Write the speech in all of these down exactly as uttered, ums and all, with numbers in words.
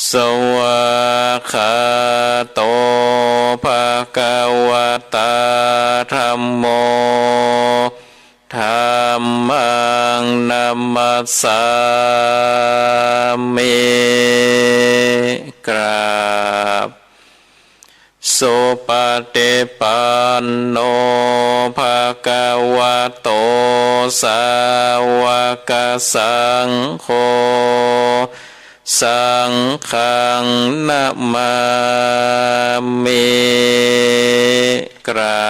สวากขาโต ภะคะวะตา ธัมโม ธัมมัง นะมัสสามิ กราบ สุปะฏิปันโน ภะคะวะโต สาวกสังโฆ สังฆัง นะมามิ กรา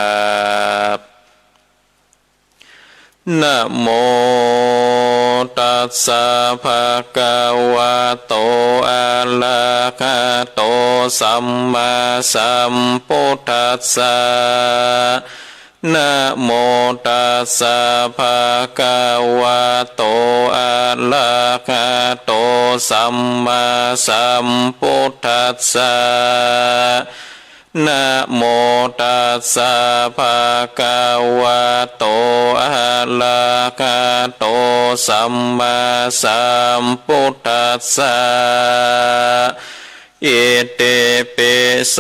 บ นะโมตัสสะ ภะคะวะโต อะระหะโต สัมมาสัมพุทธัสสะ นะโมตัสสะ ภะคะวะโต อะระหะโต สัมมาสัมพุทธัสสะ นะโมตัสสะ ภะคะวะโต อะระหะโต สัมมาสัมพุทธัสสะ อิติปิโส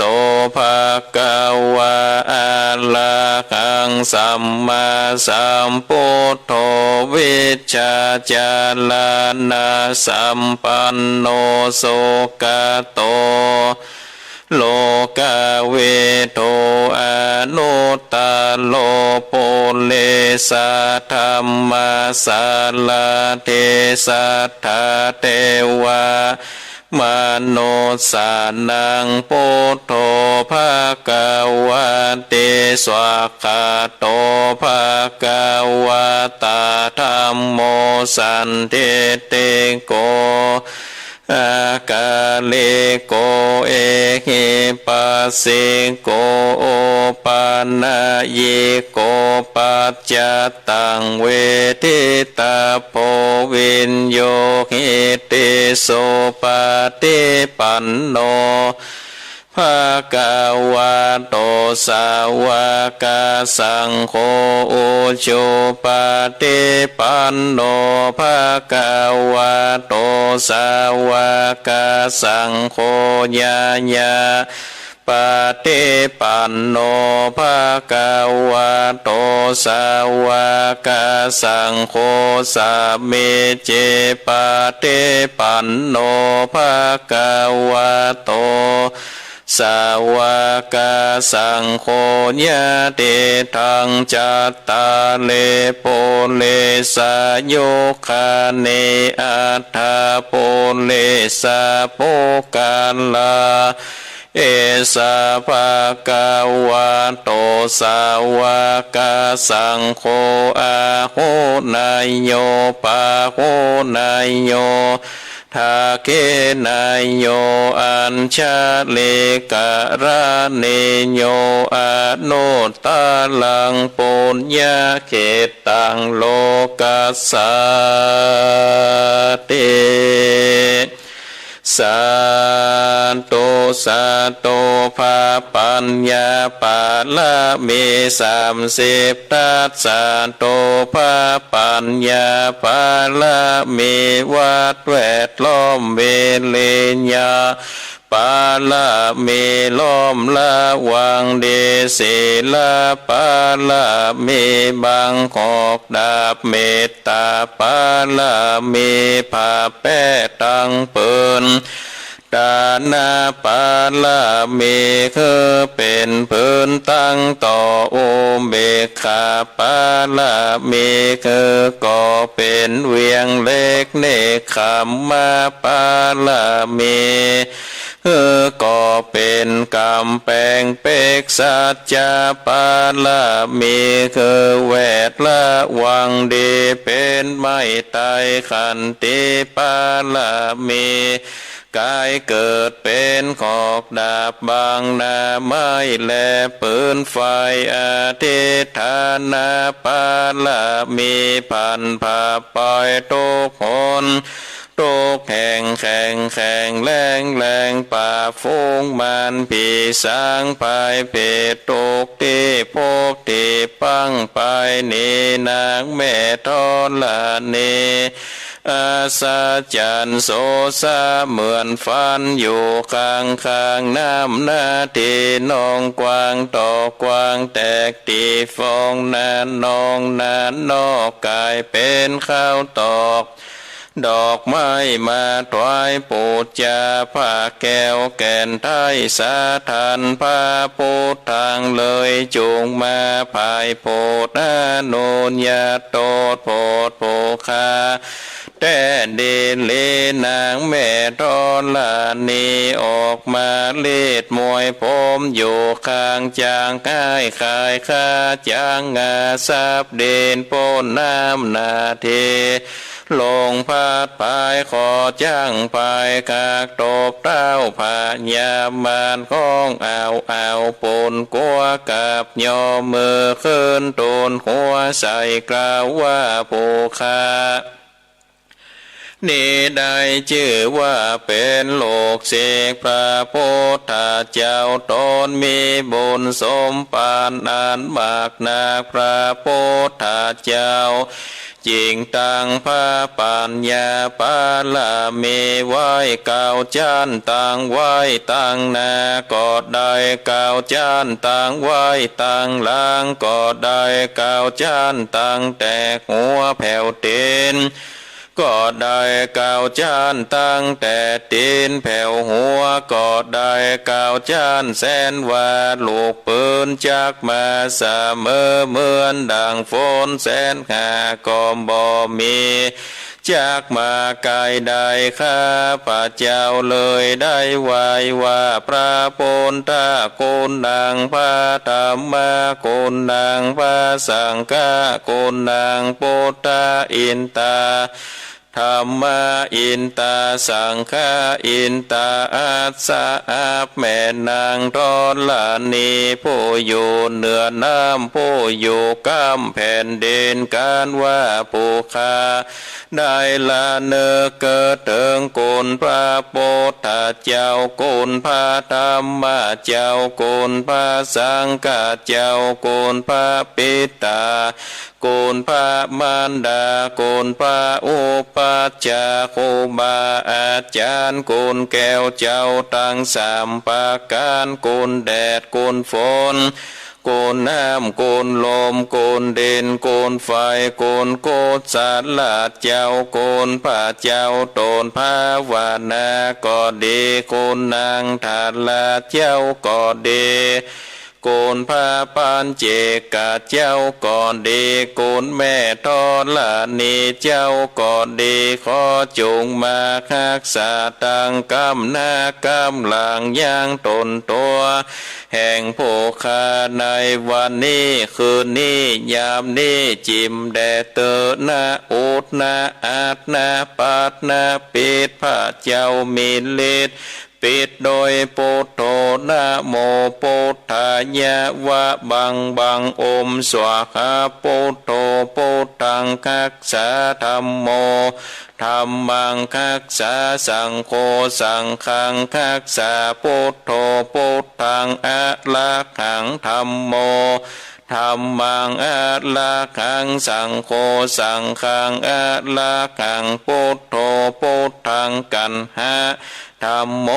ภะคะวะ อะระหัง สัมมาสัมพุทโธ วิชชาจารณะสัมปันโน สุขะโต โลกาวิทู อนุตตะโร ปุริสะธัมมะสะระถี สัทธาเทวะ มนุสสานัง พุทโธ ภะคะวะติ สวากขาโต ภะคะวะตา ธัมโม สันทิฏฐิโก อากาลิโก เอหิปัสสิโก โอปะนะยิโก ปัจจัตตัง เวทิตะโพ วิญญูหิติ สุปะฏิปันโน ภะคะวะโต สาวะกะสังโฆ อุจุปะฏิปันโน ภะคะวะโต สาวะกะสังโฆ ญาณะ ปะฏิปันโน ภะคะวะโต สาวะกะสังโฆ สามีจิปะฏิปันโน ภะคะวะโต สาวะกะสังโฆ ญาติตัง จัตตาริ ปุริสายุคานิ อัตถะ ปุริสะปุคคะลา เอสะ ภะคะวะโต สาวะกะสังโฆ อาหุเนยโย ปะหุเนยโย ทักขิเนยโย อัญชะลีกะระณีโย อนุตตะรัง ปุญญะเขตตัง โลกัสสาติ สาธุ สาธุ พระปัญญาปารมีสามสิบทัศน์ สาธุ พระปัญญาปารมี วัดแวดล้อม วิริยะปารมี ล้อมระวังดี ศีลปารมี บังหอกดาบ เมต ตาปารมี ผ้าแป้ตังปืน ตานะปารมี คือเป๋นปืนตังต่อ อุเบกขาปารมี คือก่อเป๋นเวียงเหล็ก เนกขัมมะปารมี คือก่อเป๋นก๋ำแปงเปก สัจจะปารมี คือแวดระวังดี เป๋นไม้ไต้ ขันติปารมี ก๋ายเกิดเป๋นหอกดาบ บังหน้าไม้และปืนไฟ อธิฏฐานะปารมี ผันผ้าไปทุกหน ทุกแห่ง แข็งแข็งแรงแรง ปราบฝูงมารผีสาง พายเผดทุกตี้ พบตี้ปังไป หนีนางแม่ธรณี อัศจรรย์โสสะเหมือนฝันอยู่ข้างๆ น้ำนาทีนองกว้างต่อกว้างแตกตี้ฟอง นาน้องนานอกก๋ายเป๋นข้าวตอก ดอกไม้มาถวายปู๋จา ผ้าแก้วแก่นไท้สาทัณฑ์ พระพุทธังเลยจุ่งมา ผายโผดอนุญาตโตษโผดผู้ข้า แต๊ดีหลีนางแม่ธรณี ออกมาลีดมวยผมอยู่ข้าง จางอ้ายขายข้าจางงา สับดินป๊นน้ำนาที ลงพัดพายขอจั้งพาย ขากตบเท้าพญามาร ฮ้องอ้าวอ้าวปู๋นกั๋ว กับย่อมือขึ้นตูนหัวใส่ กล่าวว่าผู้ข้า นี้ได้จื้อว่าเป๋นลูกศิษย์พระพุทธเจ้า ต๋นมีบุญสมปานอันมากนัก พระพุทธเจ้าจึงตั้งพระปัญญาบารมีไว้เก้าจั๊น ตั้งไว้ตังหน้าก็ได้เก้าจั๊น ตั้งไว้ตังหลังก็ได้เก้าจั๊น ตั้งแต่หัวแผวตี๋น ก็ได้เก้าจั๊น ตั้งแต่ตี๋นแผวหัวก็ได้เก้าจั๊น แสนว่าลูกปืนจักมาเสมอ เหมือนดั่งฝนแสนหาก็บ่มี จักมาใก้ได้ ข้าพเจ้าเลยได้ไหว้ว่า พระปุทธะกุณัง พระธัมมะกุณัง พระสังฆะกุณัง ปุทธะอินตา ธัมมะอินตา สังฆะอินตา อัสสะ อับแม่นางธรณี ผู้อยู่เหนือน้ำ ผู้อยู่ก้ำแผ่นดิน กันว่าผู้ข้าได้ระนึกเกิดเถิงคุณพระปุทธเจ้า คุณพระธัมมะเจ้า คุณพระสังฆะเจ้า คุณพระปิตา คุณพระมารดา คุณพระอุปัชฌาย์ ครูบาอาจ๋ารย์ คุณแก้วเจ้าตังสามประก๋าน คุณแดด คุณฝน คุณน้ำ คุณลม คุณดิน คุณไฟ คุณกุศลเจ้า คุณพระเจ้าต๋นภาวนาก็ดี คุณนางทาราเจ้าก็ดี คุณพระปัญเจกเจ้าก็ดี คุณแม่ธรณีเจ้าก็ดี ขอจุ่งมาฮักษาตังก้ำหน้าก้ำหลังยังต๋นตั๋วแห่งผู้ข้าในวันนี้คืนนี้ยามนี้ จิ่มแด่เต๊อะนะ อุดนะ อัดนะ ปัดนะ ปิด พระเจ้ามีฤทธิ์ ปิดโดยปุทโธ นะโมปุทธายะ วะบังบัง โอม สวาหา ปุทโธ ปุทธังฮักษา ธัมโม ธัมมังฮักษา สังโฆ สังฆังฮักษา ปุทโธ ปุทธัง อะระหัง ธัมโม ธัมมัง อะระหัง สังโฆ สังฆัง อะระหัง ปุทโธ ปุทธัง กัณหะ ธัมโม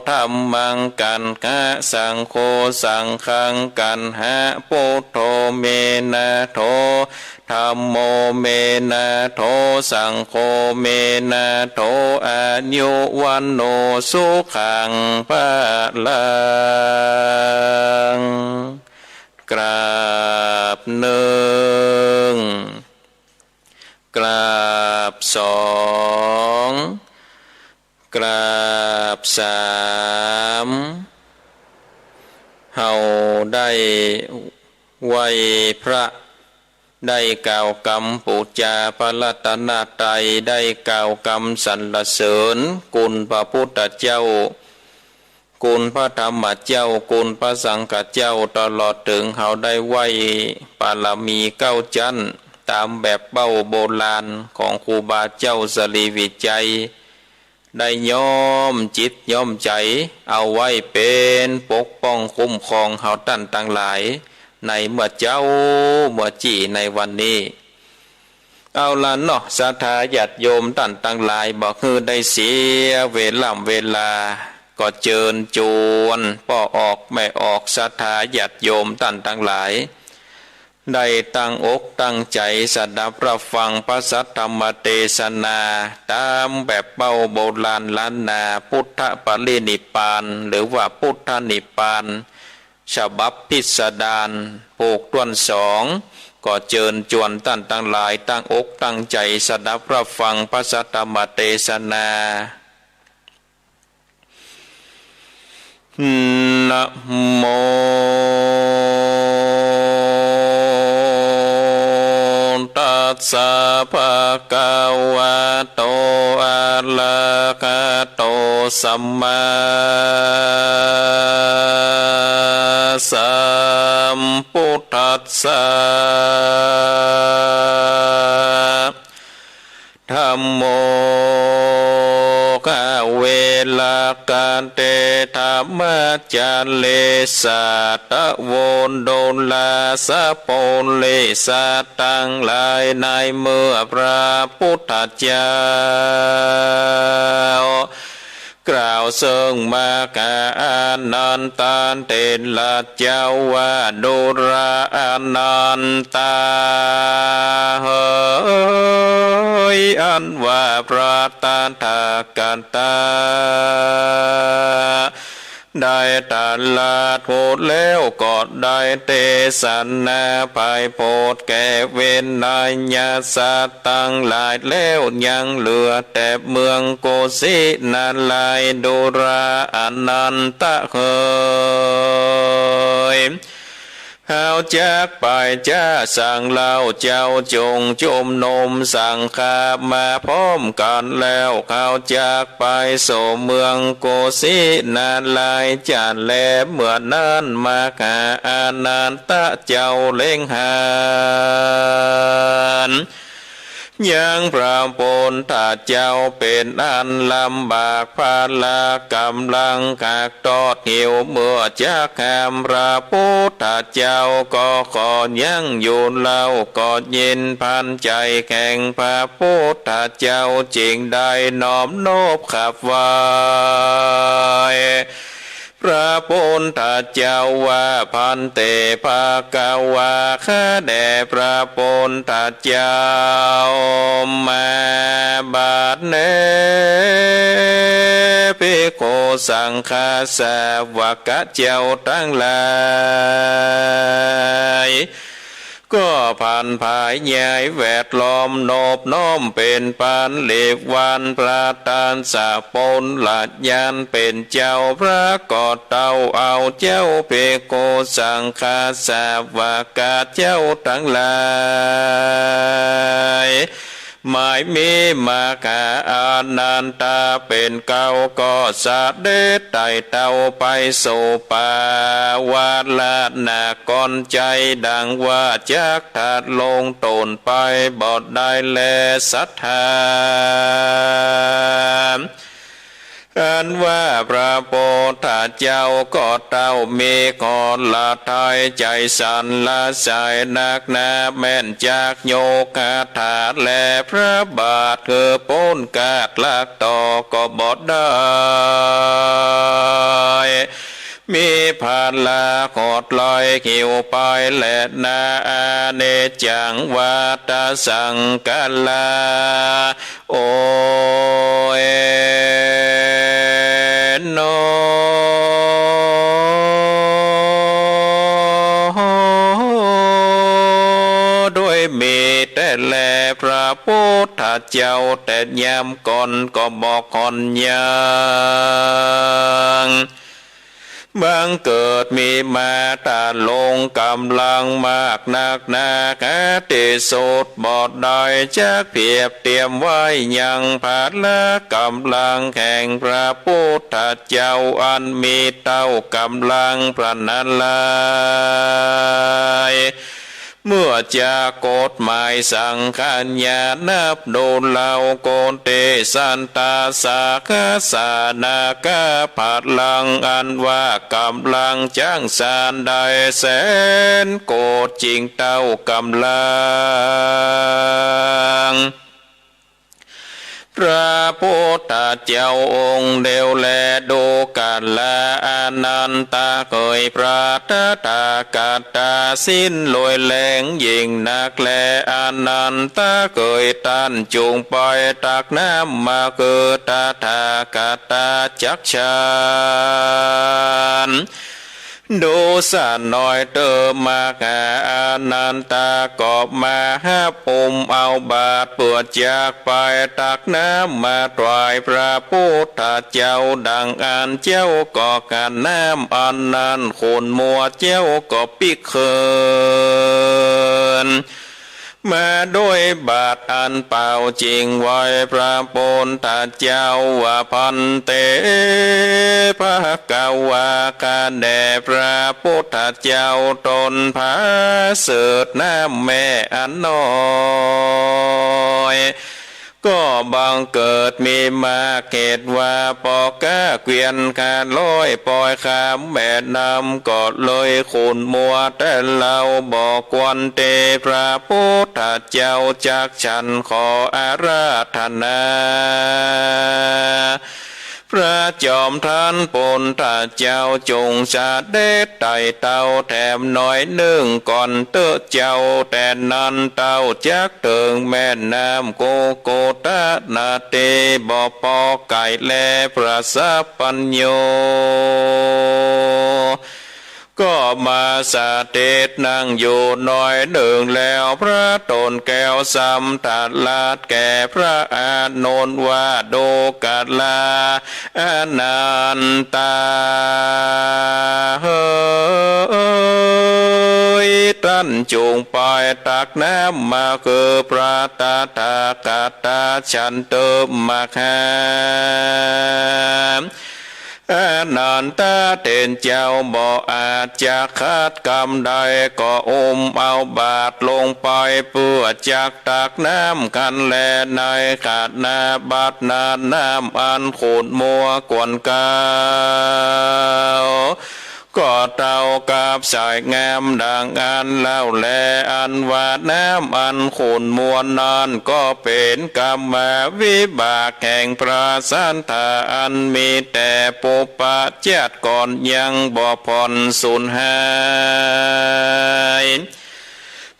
ธัมมัง กัณหะ สังโฆ สังฆัง กัณหะ ปุทโธ เมนะโถ ธัมโม เมนะโถ สังโฆ เมนะโถ อายุ วัณโณ สุขัง พะลัง กราบนึ่ง กราบสอง กราบสาม เฮาได้ไหว้พระ ได้กล่าวกำปู๋จาพระรัตนตรัย ได้กล่าวกำสรรเสริญคุณพระพุทธเจ้า คุณพระธรรมเจ้า คุณพระสังฆเจ้า ตลอดเถิงเฮาได้ไหว้ปารมีเก้าจั๊น ต๋ามแบบเบ้าโบราณของครูบาเจ้าสรีวิชัย ได้ย้อมจิตย้อมใจ๋ เอาไว้เป๋นปกป้องคุ้มครองเฮาต้านตังหลาย ในเมื่อเจ๊าเมื่อจี้ในวันนี้ เอาละเนาะ ศรัทธาญาติโยมต้านตังหลาย บ่หื้อได้เสียเวล่ำเวลา ก็เจิญจวนป้อออกแม่ออก ศรัทธาญาติโยมต้านตังหลาย ได้ตั้งอกตั้งใจ๋สดับฮับฟังพระสัทธรรมเตสนา ต๋ามแบบเป๊าโบราณล้านนา ปุทธปรินิพพาน หรือว่าปุทธนิพพาน ฉบับพิสดาร ผูกต้วนสอง ก็เจิญจวนต้านตังหลาย ตั้งอกตั้งใจ๋สดับฮับฟังพระสัทธรรมเตสนา นะโม ตัสสะ ภะคะวะโต อะระหะโต สัมมาสัมพุทธัสสะ ธัมโม ขะ เวระกะเต ธัมมาจาเร สะทะโว โดราสะ ปุริสะตังหลาย ในเมื่อพระพุทธเจ้า กล่าวเซิ่งมหาอานันทะเถระเจ้าว่า ดูราอานันทะ เหย อันว่าพระตถาคตะ ได้ตรัสฮู้แล้วก็ได้เตสนาไพโพธแก่เวไนยสัตว์ตังหลายแล้ว ยังเหลือแต่เมืองโกสินาลาย ดูราอานันทะเหย เฮาจักไปจาสังเล่า เจ้าจงจุมนุมสังฆามาพร้อมกั๋นแล้ว เฮาจักไปสู่เมืองโกสินาลายจะแล เมื่อนั้นมหาอานันทะเจ้าเล็งหัน ยังพระพุทธเจ้าเป๋นอันลำบากพละก๋ำลัง หากทอดหิว เมื่อจักห้ามพระพุทธเจ้าก็ขอยั้งอยู่เล่า ก็ยินพรรณใจ๋แห่งพระพุทธเจ้า จึงได้น้อมนบขับไหว้ พระพุทธเจ้าว่า ภันเต ภะคะวา ข้าแด่พระพุทธเจ้า มาบัดนี้ ภิกขุสังฆะสาวกะเจ้าตังหลาย ก็ผันผายยายแวดล้อมนบน้อมเป๋นปันหลีกวัน พระทัสสะพลญาณเป๋นเจ้า พระก็เต้าเอาเจ้าภิกขุสังฆะสาวกะเจ้าตังหลาย หมายมีมหาอานันทะเป๋นเก๊า ก็เสด็จไต่เต้าไปสู่ป่า วาระนครไชย ดังว่าจักทะลงตนไปบ่ได้แลศรัทธา อันว่าพระพุทธเจ้าก็เต้ามีหฤทัยใจ๋สรรเสริญนักหนา แม่นจักยกคาถาแลพระบาท หื้อป๊นกาดลักต่อก็บ่ได้ มีพละหดไหลหิวไปแลนา อเนจจัง วัฏฏะสังขารา โอเยโน ด้วยมีแต่แลพระพุทธเจ้า แต่ยามก่อนก็บ่ค่อนยัง บังเกิดมีมาทะลงก๋ำลังมากนักหนา หาตี้สุดบ่ได้ จักเปรียบเตียมไหวยังพละก๋ำลังแห่งพระพุทธเจ้า อันมีเต้าก๋ำลังพระนารายณ์ เมื่อจะกฎหมายสังฆญานับดูเล่า โกเตสัตตาสาคสานาคาพลัง อันว่ากำลังจั้งสานได้แสนโกฏ จิ่งเต้ากำลัง พระพุทธเจ้าองค์เดียวแล ดูกราอานันทะเกย พระตถาคตาสิ้นรวยแรงยิ่งนักแล อานันทะเกย ต้านจุ่งไปตักน้ำมาคือตถาคตาจักฉัน ดูสันหน่อยเต๊อะ มหาอานันทะก็มาฮับอุ้มเอาบาตรเปื้อจักไปตักน้ำมาถวายพระพุทธเจ้า ดังอั้นเจ้าก็ขันน้ำอันนั้น ขุนมัวเจ้าก็ปิ๊กคืน มาด้วยบาตรอันเปล่า จิ่งไหว้พระพุทธเจ้าว่า ภันเต ภควา ข้าแด่พระพุทธเจ้า ตนผาเสด็จน้ำแม่อันน้อย ก็บังเกิดมีมา เหตุว่าปอก๊าเกวียนข้าร้อยปอยข้ามแม่น้ำ ก็เลยขุนมัวแต่เล่า บ่ควรตี้พระพุทธเจ้าจักฉัน ขออาราธนา พระจอมท่านพุทธเจ้า จงเสด็จไต่เต้าแถมหน่อยนึ่งก่อนเต๊อะเจ้า แต่นั้นเต้าจักเถิงแม่น้ำกุกกุตนาที บ่ปอไก๋แล พระสัพพัญญูก็มาเสด็จนั่งอยู่หน่อยนึ่งแล้ว พระโตนแก้วซ้ำตรัสแก่พระอานนท์ว่า ดูกราอานันทะเฮย ต้านจุ่งไปตักน้ำมาคือพระตถาคตาฉันเต๊อะ มหา อานันทะเถรเจ้า บ่อาจจะขัดกำได้ ก็อุ้มเอาบาตรลงไปเปื้อจักตักน้ำคันแล ในขณะบัดนั้นน้ำอันขุนมัวควรเกล้า ก็เต้ากับสายงามดังอั้นเล่าแล อันว่าน้ำอันขุนมัวนั้น ก็เป๋นกรรมวิบากแห่งพระสัตถา อันมีแต่ปุพพชาติก่อนยังบ่ผ่อนสูญหาย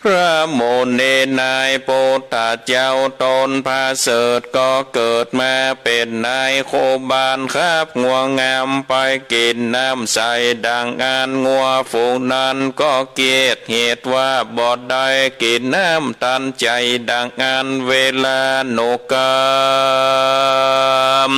พระมุนีนายพุทธเจ้าตนผาเสด็จก็เกิดมาเป๋นนายโคบาลขับงัวงามไปกิ๋นน้ำใสดังอั้น งัวฝูงนั้นก็เกลียดเหตุว่าบ่ได้กิ๋นน้ำตันใจ๋ดังอั้น เวลานุกรรม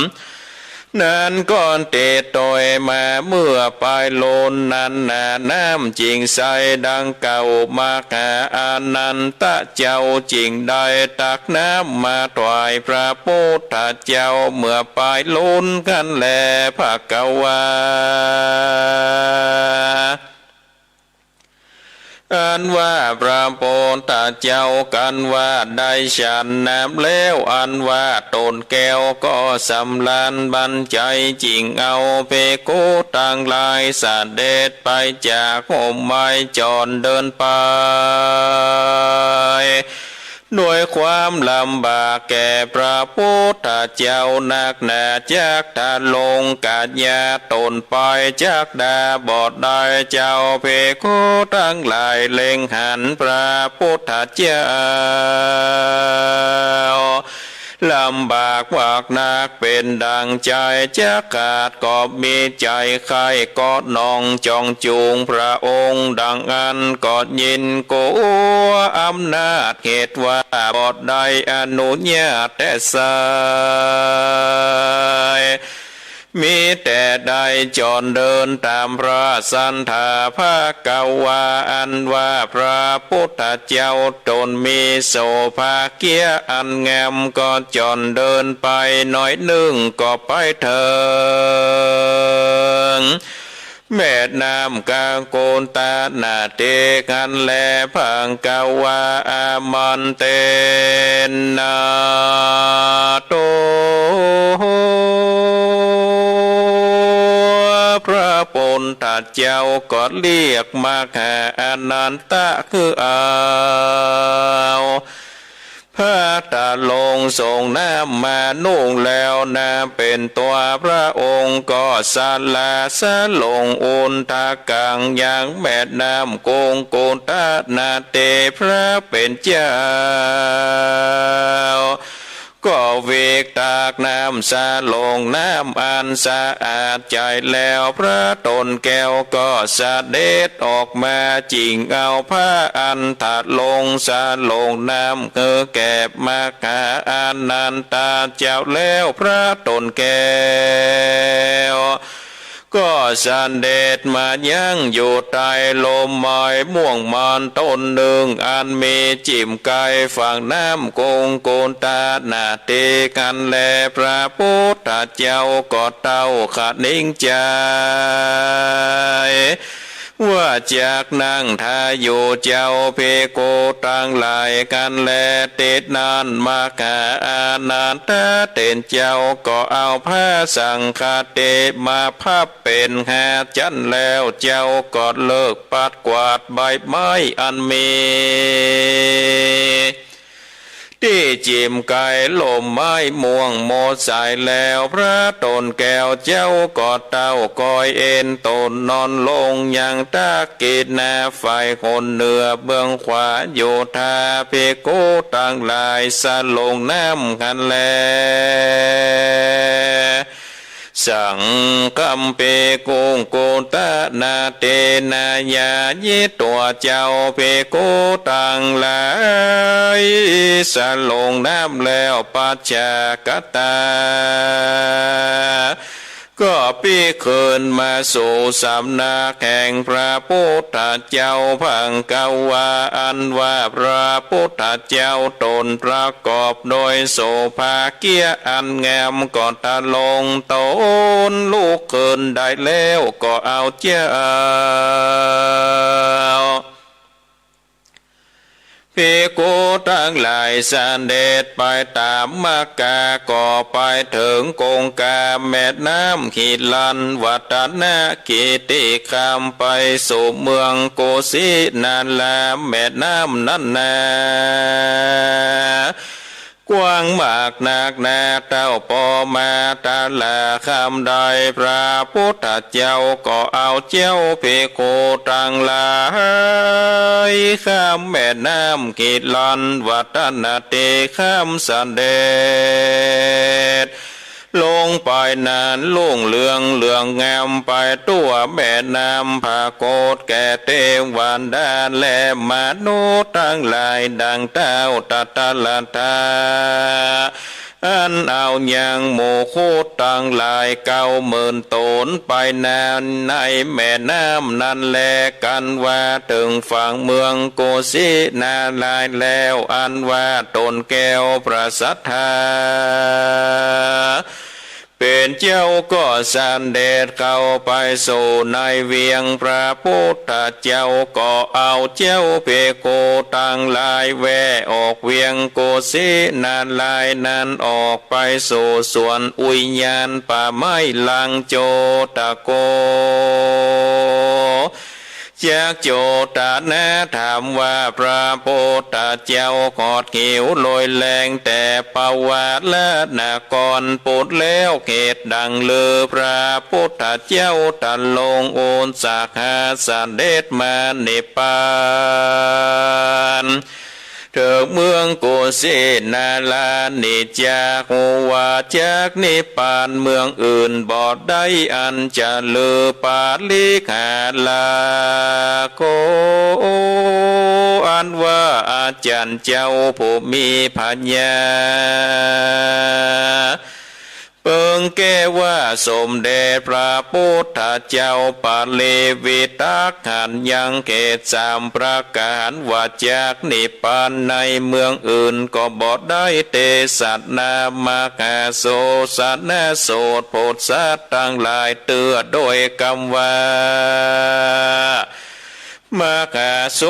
นั้นก็เตะต่อยมาเมื่อปายลุนนั้นนา น้ำจิ่งใสดังเก่า มหาอานันทะเจ้าจิ่งได้ตักน้ำมาถวายพระพุทธเจ้าเมื่อปายลุนคันแล ภควา อันว่าพระพุทธเจ้าคันว่าได้ฉันน้ำแล้ว อันว่าโตนแก้วก็สำราญบันใจ๋ จิ่งเอาภิกขุตังหลายเสด็จไปจากห่มไม้จรเดินไป ด้วยความลำบากแก่พระพุทธเจ้านักหนา จักทะลงกะยาตนไปจักดาบ่ได้ เจ้าภิกขุตังหลายเล็งหันพระพุทธเจ้า ลำบากมากนักเป๋นดั่งใจ๋จะขาด ก็มีใจ๋ใค่ก็หนองจ้องจูงพระองค์ ดังอั้นก็ยินกัวอำนาจเหตุว่าบ่ได้อนุญาตแต๊ไส้ มีแต่ได้จรเดินต๋ามพระสัตถาภควา อันว่าพระพุทธเจ้าตนมีโสภาเกียอันงาม ก็จรเดินไปหน่อยนึ่งก็ไปเถิง แม่น้ำกังกุฏานาเตกันแล ภังกวา อามันเตนะ โต พระปุทธเจ้าก็เรียกมหาอานันทะ คือเอา ผ้าตะลงส่งน้ำมานุ่งแล้วนา เป๋นตั๋วพระองค์ก็สละสลงอุทกังยังแม่น้ำกังกุฏานาเต พระเป๋นเจ้า ก็วิกตักน้ำสลงน้ำอันสะอาดใจ๋แล้ว พระตนแก้วก็เสด็จออกมา จิ่งเอาผ้าอันตะลงสลงน้ำหื้อแก่มหาอานันทะเจ้าแล้ว พระตนแก้ว ก็เสด็จมายังอยู่ใต้ร่มไม้ม่วงมอนต้นนึ่ง อันมีจิ่มใก้ฝั่งน้ำกังกุฏานาเตกันแล พระปุทธเจ้าก็เต้าคะนิงใจ๋ ว่าจักนั่งถ่าอยู่ เจ้าภิกขุตังหลายกันแล เต๋นนั้นมหาอานันทะเถรเจ้าก็เอาผ้าสังฆาติมาพับเป๋นห้าจั้นแล้ว เจ้าก็เลิกปัดกวาดใบไม้อันมี ตี้จิ่มใก้ร่มไม้ม่วงหมดสายแล้ว พระตนแก้วเจ้าก็เต้าก้อยเอนตนนอนลงยังตะกิณาฝ่ายหนเหนือเบื้องขวา อยู่ถ่าภิกขุตังหลายสลงน้ำหั้นแล สังฆัมปิกังกุฏานาเตนะ ญาญิตวา เจ้าภิกขุตังหลายสลงน้ำแล้ว ปัจจาคตา ก็ปิ๊กคืนมาสู่สำนักแห่งพระปุทธเจ้า ภังกวา อันว่าพระปุทธเจ้าตนประกอบโดยโสภาเกียอันงาม ก็ตะลงตนลุกคืนได้แล้ว ก็เอาเจ้า ภิกขุตังหลายเสด็จไปต๋ามมัคคา ก็ไปเถิงคงคาแม่น้ำหิรัญวัตนะ กิติคามไปสู่เมืองกุสินารา แม่น้ำนั้นนา กว้างมากนักหนา เต้าปอมาตลาคำได้ พระปุทธเจ้าก็เอาเจ้าภิกขุตังหลาย ข้ามแม่น้ำหิรัญวัตนะเต ข้ามเสด็จ ลงไปนั้นรุ่งเรืองเหลืองงามไปทั่วแม่น้ำ ผะโกฏแก่เตวดาและมนุษย์ตังหลาย ดังเต้าตถรัตถะ อันเอายังหมู่คุดตังหลายเก้าหมื่นต๋นไปนั้น ในแม่น้ำนั้นแล กันว่าเถิงฝั่งเมืองกุสินาราแล้ว อันว่าต๋นแก้วพระสัตถา เป๋นเจ้าก็เสด็จเข้าไปสู่ในเวียง พระปุทธเจ้าก็เอาเจ้าภิกขุตังหลายแว่ออกเวียงกุสินารานั้น ออกไปสู่สวนอุยยานป่าไม้หลังโจตโก จักโจตนะถามว่า พระปุทธเจ้าหอดหิวโรยแรงแต่ปวารณครปุตรแล้ว เหตุดังลือพระปุทธเจ้าตะลงอุตสาหะเสด็จมานิพพาน เถิงเมืองกุสินารานี้จักฮู้ว่าจักนิพพานเมืองอื่นบ่ได้ อันจะลือปาริหาราโค อันว่าอาจารย์เจ้าผู้มีผญา เปิงแก้ว่าสมเด็จพระปุทธเจ้าปริวิตกหันยังเขตสามประก๋าน ว่าจักนิพพานในเมืองอื่นก็บ่ได้ เตสนามหาโสณสูตร โผดสัตว์ตังหลายเตื้อโดยกำว่า มหาโส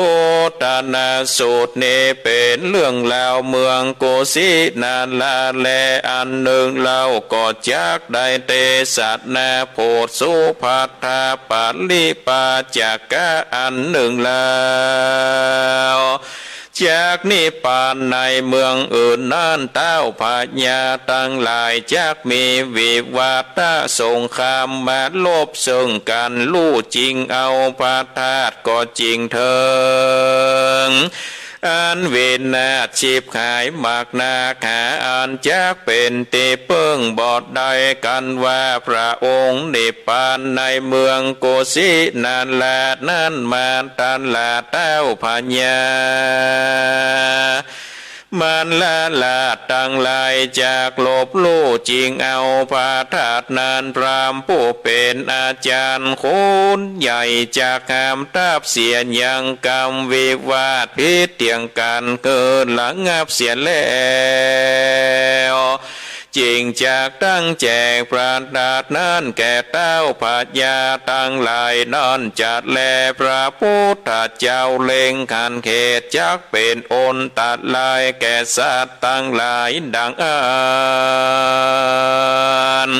ณสูตรนี้เป๋นเรื่องราวเมืองกุสินาราแล อันนึ่งเล่าก็จักได้เตสนาโผดสุภัททปริปาจกะ อันนึ่งเล่า จักนิพพานในเมืองอื่นนั้น เต้าพญาตังหลายจักมีวิวาทสงครามมาลบเซิ่งกั๋น ลู่จิ่งเอาพระธาตุก็จิ่งเถิง อันวินาศฉิบหายมากนัก หาอันจักเป๋นตี้เปิ้งบ่ได้ กั๋นว่าพระองค์นิพพานในเมืองกุสินารานั้นมาตลาด เต้าพญา มลราชตังหลายจักลบลู่จิ่งเอาพระธาตุนั้น พราหมณ์ผู้เป๋นอาจ๋ารย์คุณใหญ่จักห้ามทับเสีย ยังกำวิวาทผิดเถียงกั๋นหื้อระงับเสียแล้ว จิ่งจักตั้งแจกพระธาตุนั้นแก่เต้าพญาตังหลายนั้นจัดแล พระปุทธเจ้าเล็งหันเขตจักเป๋นอันตรายแก่สัตว์ตังหลายดังอั้น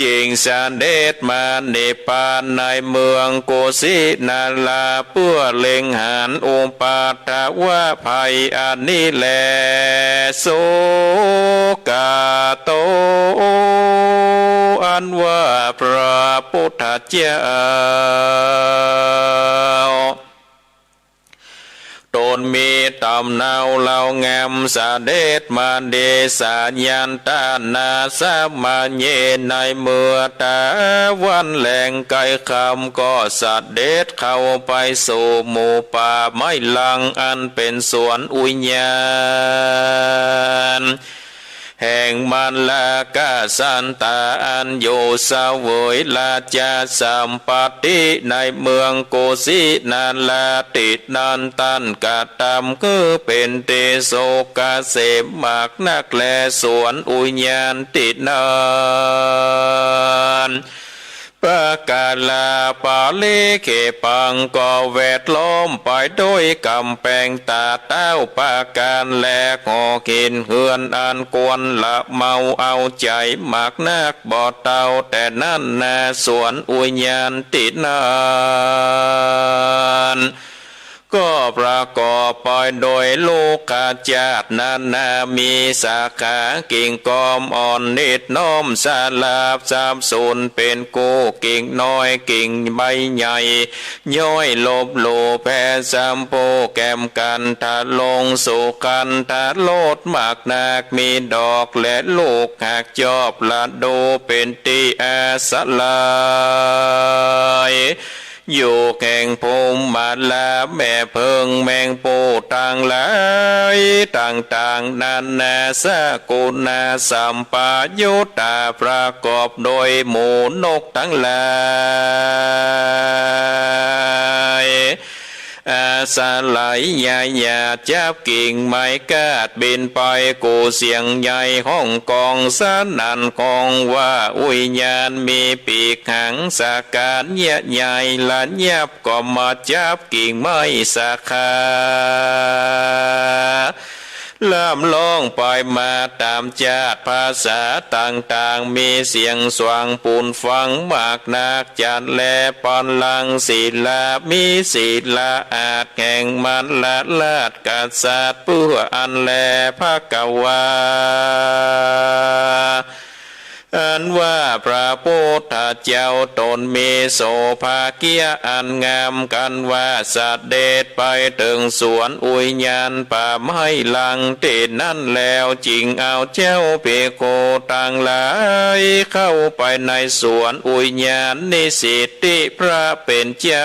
จิ่งเสด็จมานิพพานในเมืองกุสินารา เปื้อเล็งหันอุปัทวะภัยอันนี้แล สุกาโต อันว่าพระปุทธเจ้า ตนมีตำเนาเล่างาม เสด็จมาเดชะยันตานาสมะเย ในเมื่อตะวันแลงใก้ค่ำ ก็เสด็จเข้าไปสู่หมู่ป่าไม้หลัง อันเป๋นสวนอุยยาน แห่งมัลลกษัตรา อันอยู่เสวยราชสัมปัตติในเมืองกุสินารา ตี้นั้นต้านกระตำหื้อเป๋นตี้สุขเกษมมากนักแล สวนอุยยานตี้นั้น ปะกาลาปาริเขปัง ก็แวดล้อมไปโดยก๋ำแปงตาดเต้าปราก๋าน และหอหินเฮือนอันควรละเมาเอาใจ๋มากนักบ่เต้า แต่นั้นนาสวนอุยยานตี้นั้น ก็ประกอบไปโดยลูกขจาตุนานา มีสาขากิ่งกอมอ่อนนิดน้อมสลาบสาบสูญเป๋นกู้ กิ่งน้อยกิ่งใบใหญ่ ย้อยลบหลู่แผ่สำโพกแก่มกั๋น ทะลงสุขันทรสมากนัก มีดอกและลูกหักจอบ ฤดูเป๋นตี้อาศัย อยู่แห่งพรหมมาลา แม่เพิงแมงปูตังหลาย ต่างๆ นานา สกุณาสัมปายุตตา ประกอบโดยหมู่นกตังหลาย อาศัยยาหญ้าจับกิ่งไม้กาดบินไป กู้เสียงใหญ่ฮ้องก้องสนั่นฮ้องว่า อุยยานมีปีกหางสะกาดเยียะใหญ่ ละยับก็มาจับกิ่งไม้สาขา ล่ำร้องไปมาต๋ามจาดภาษาต่างๆ มีเสียงสว่างปูนฟังมากนัก จัดแลปัลลังก์ศิลา มีศิลาอาจแห่งมัลลราชกษัตริย์ เปื้ออั้นแลภะคะวา อันว่าพระปุทธเจ้าตนมีโสภาเกียะอันงาม กั๋นว่าเสด็จไปเถิงสวนอุยยานป่าไม้หลังตี้นั้นแล้ว จึงเอาเจ้าภิกขุตังหลายเข้าไปในสวนอุยยาน นิสิตติพระเป๋นเจ้า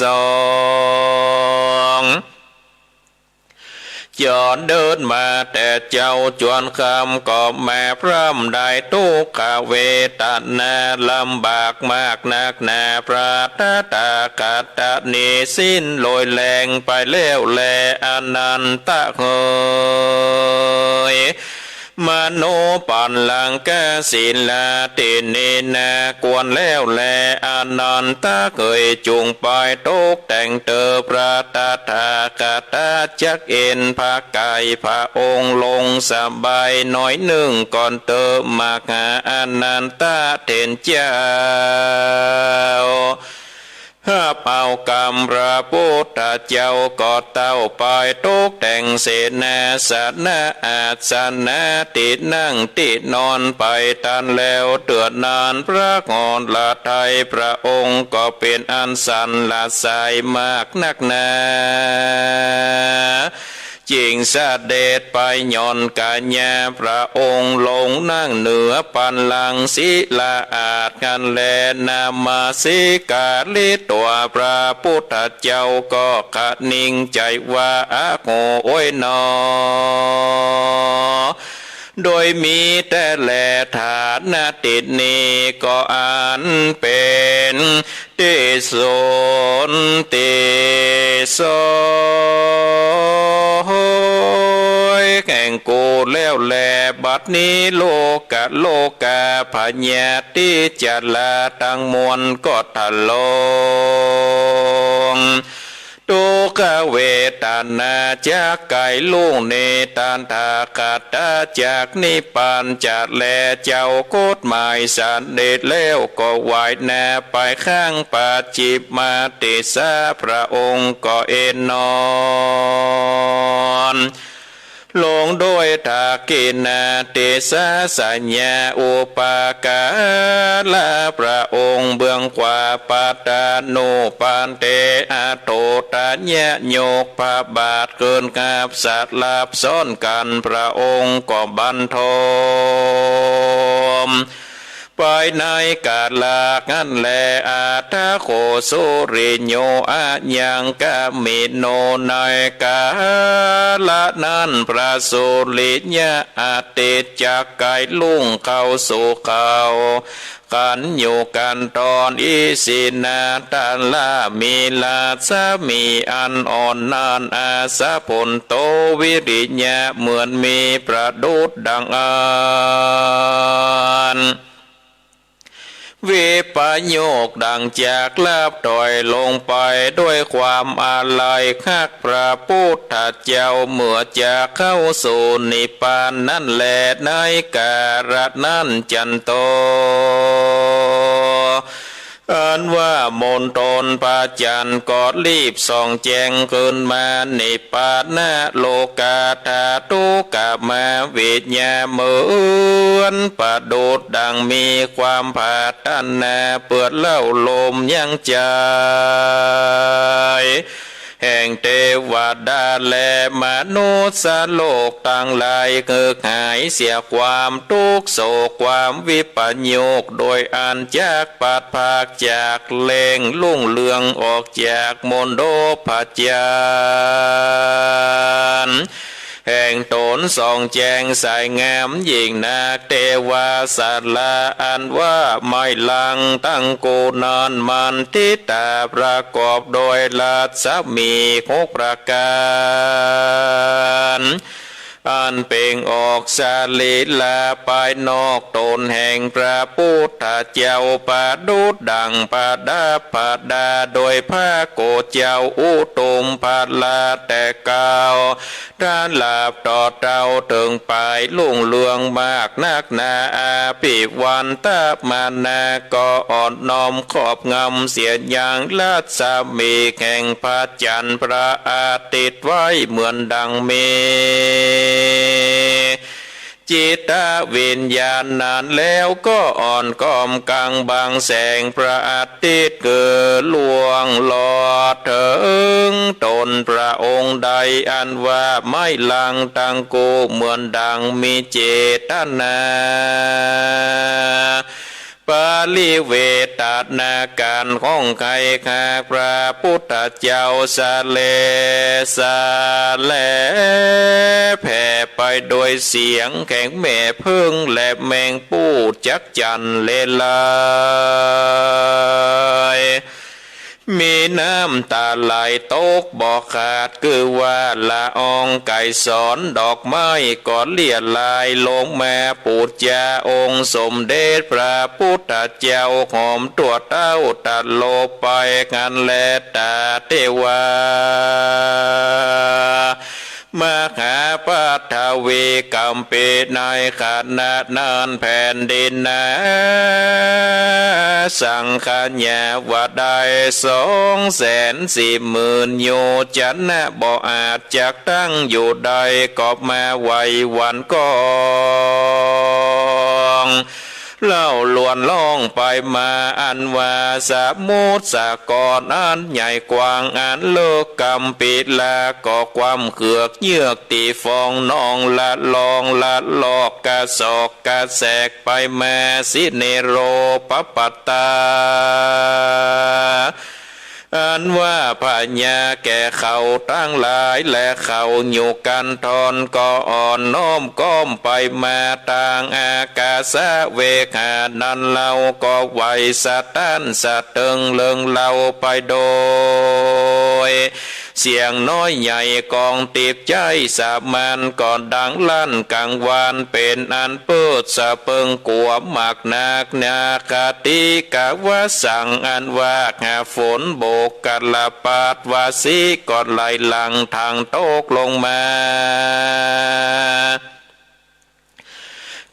สอง จรเดินมาแต่เจ๊าจวนค่ำ ก็มาพร่ำได้ ทุกขเวทนาลำบากมากนักหนา พระตถาคตะนี้สิ้นโรยแรงไปแล้วแล อานันทะเหย มโนปัลลังกะสีลาเถเรนาควรแล้วแล อานันทะเหย จุ่งไปตกแต่งเต๊อะ พระตถาคตะจักเอนพระไกร พระองค์ลงสบายหน้อยนึ่งก่อนเต๊อะ มหาอานันทะเถรเจ้า ฮับเอากำพระพุทธเจ้าก็เต้าไปตกแต่งเสนาสนะอาสนะตี้นั่งตี้นอนไปตันแล้ว เตื้อนานพระหฤทัยพระองค์ก็เป๋นอันสรรเสริญมากนักหนา จึงเสด็จไปหย่อนกายา พระองค์ลงนั่งเหนือปัลลังก์ศิลาอาสน์หั้นแล นมัสการิตวาพระพุทธเจ้าก็คะนิงใจ๋ว่า อะโห โอ้ยหนอ โดยมีแต๊แล ฐานะตี้นี้ก็อันเป๋นตี้สนตี้เสวยแห่งกูแล้วแล บัดนี้โลกะโลกาพยาธิจราตังมวลก็ทะลง ทุกขเวทนาจักไกลลุงเน ตถาคตะจักนิพพานจะแล เจ้ากฎหมายสำเร็จแล้วก็ไหว้หน้าไปข้างปัจฉิมติสสะ พระองค์ก็เอนนอน ลงโดยทักขิณาทิสสะ สัญญาอุปการะ พระองค์เบื้องขวา ปัตตานุปัฏฐเท อโททะยะ ยกพระบาทขึ้นฮับ สลับซ้อนกั๋น พระองค์ก็บันทม ภายในกาละหั้นแล อัฏฐโข สุริโย อะยังคามิโน ในกาละนั้น พระสุริยะอาทิตย์จักไกลลุงเข้าสู่เขาขันอยู่กั๋นตอน อิสินาทะละ มีรัศมีอันอ่อนนั้น อาสะผนโต วิริยะ เหมือนมีประดุจดังอั้น วิปโยค ดังจักลับถอยลงไป ด้วยความอาลัยฮักพระพุทธเจ้า เมื่อจะเข้าสู่นิพพานนั้นแล ในกาละนั้น จันโต อันว่ามณฑลพระจันทร์ก็รีบส่องแจ้งขึ้นมา นิพพานะโลกาธาตุกะมาวิญญา เหมือนประดุจดังมีความปรารถนา เปื้อเล่าลมยังใจ๋ แห่งเตวดาและมนุษย์โลกตังหลาย เหือกหายเสียความตุ๊กข์โศกความวิปโยค โดยอันจักปราศจากแหล่งลุ่งเรือง ออกจากมณฑลพระจันทร์ แห่งตนส่องแจ้งใสงามยิ่งนัก เทวาสาละอันว่าไม้หลังตังคู่นั้น มันทิตาประกอบโดยรัศมีหกประก๋าน อันเปล่งออกสรีระภายนอกต๋นแห่งพระปุทธเจ้า ประดุจดั่งประดับประดาโดยพระโกศเจ้าอุทุมพระราชแต่เก๊า ตราบต่อเต้าเถิงไปรุ่งเรืองมากนักหนา อภิวันตมนา ก็อ่อนน้อมครอบงำเสียยังรัศมีแห่งพระจันทร์พระอาทิตย์ไว้เหมือนดังมี จิตวิญญาณนั้นแล้วก็อ่อนก้อมกางบังแสงพระอาทิตย์คือล่วงลอดเถิงต๋นพระองค์ใด อันว่าไม้ลังตังกู้เหมือนดังมีเจตนา ปริเวทนาการของไขข้าพระปุทธเจ้าสะเลสะแล แผ่ไปโดยเสียงแห่งแม่เผิ้งและแมงปู้จักจั่นเลไล มีน้ำต๋าไหลตกบ่ขาด คือว่าละอองไกรสรดอกไม้ก็เลียไหลลงมาปู๋จาองค์สมเด็จพระปุทธเจ้า หอมตั๋วเต้าตลบไปหั้นแล ตาเทวา มหาปัทวีกำปี ในขณะนั้นแผ่นดินหนาสังขยาว่าได้สองแสนสี่หมื่นโยชนะ บ่อาจจักตั้งอยู่ได้ ก็มาไหวหวั่นก้อง เล่าลวนล่องไปมา อันว่าสมุทรสาครอันใหญ่กว้างอันเลิกกำปีลา ก็ความเหือกเยือกตี้ฟองนองละลองละลอกกระสอกกระแสกไปมา สิเนโรปปัตตา อันว่าพญาแก่เขาตังหลายและเขาอยู่กันธร ก็อ่อนน้อมก้อมไปมาตางอากาสะเวหานั้น เล่าก็ไหวสะท้านสะเทิงเริงเล่าไปโดย เสียงน้อยใหญ่กองติบใจ๊สามัญ ก็ดังลั่นกังวาน เป๋นอันเปิดสะเปิงกั๋วมากนัก นาคติกวสัง อันว่าหาฝนโบกกะละปาดวาสีก็ไหลหลั่งทางตกลงมา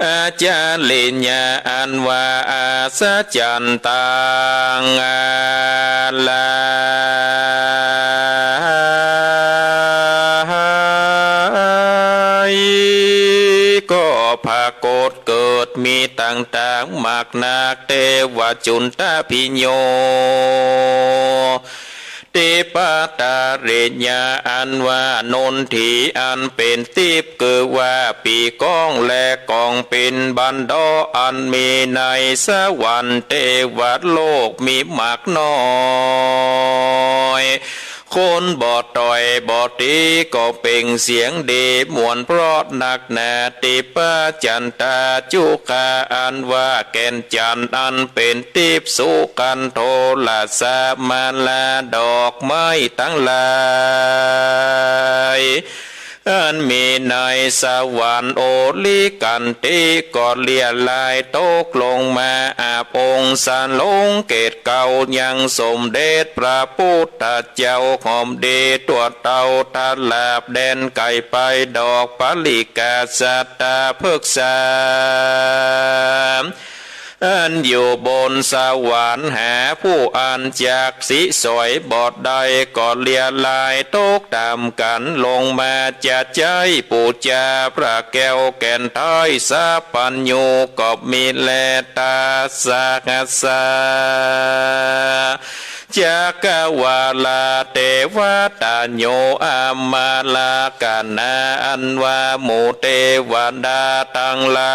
อาจาริยะอันว่าอัศจรรย์ตังหลาย ก็ผะโกฏเกิดมีต่างๆ มากนัก เตวจุนทะพิโย ติปตาริยะอันว่านนทีอันเป๋นติบ คือว่าปีก้องและกองปินบันดอ อันมีในสวรรค์เตวโลกมีมากน้อย คนบ่ต้อยบ่ตี๋ก็เปล่งเสียงดีม่วนเพราะนักหนา ติปจันตาจุคาอันว่าแก่นจันทร์อันเป๋นติบ สุคันโทลสะมาลาดอกไม้ตังหลาย อันมีในสวรรค์โอลิกันติ ก็เลียไหลตกลงมาอาบองค์สะหลงเกศเกล้ายังสมเด็จพระปุทธเจ้า หอมดีตั๋วเต้าตะหลาบแดนไก๋ไปดอกปริกาสตาพฤกษา อันอยู่บนสวรรค์ หาผู้อันจักสิสอยบ่ได้ ก็เลียไหลตกต๋ามกั๋นลงมา จะใจ๊ปู๋จาพระแก้วแก่นไท้สัพพัญญู ก็มีแล ตัสสะหัสสะ จักกวาลาเตวตาโย อามาลกนา อันว่าหมู่เตวดาตังหลา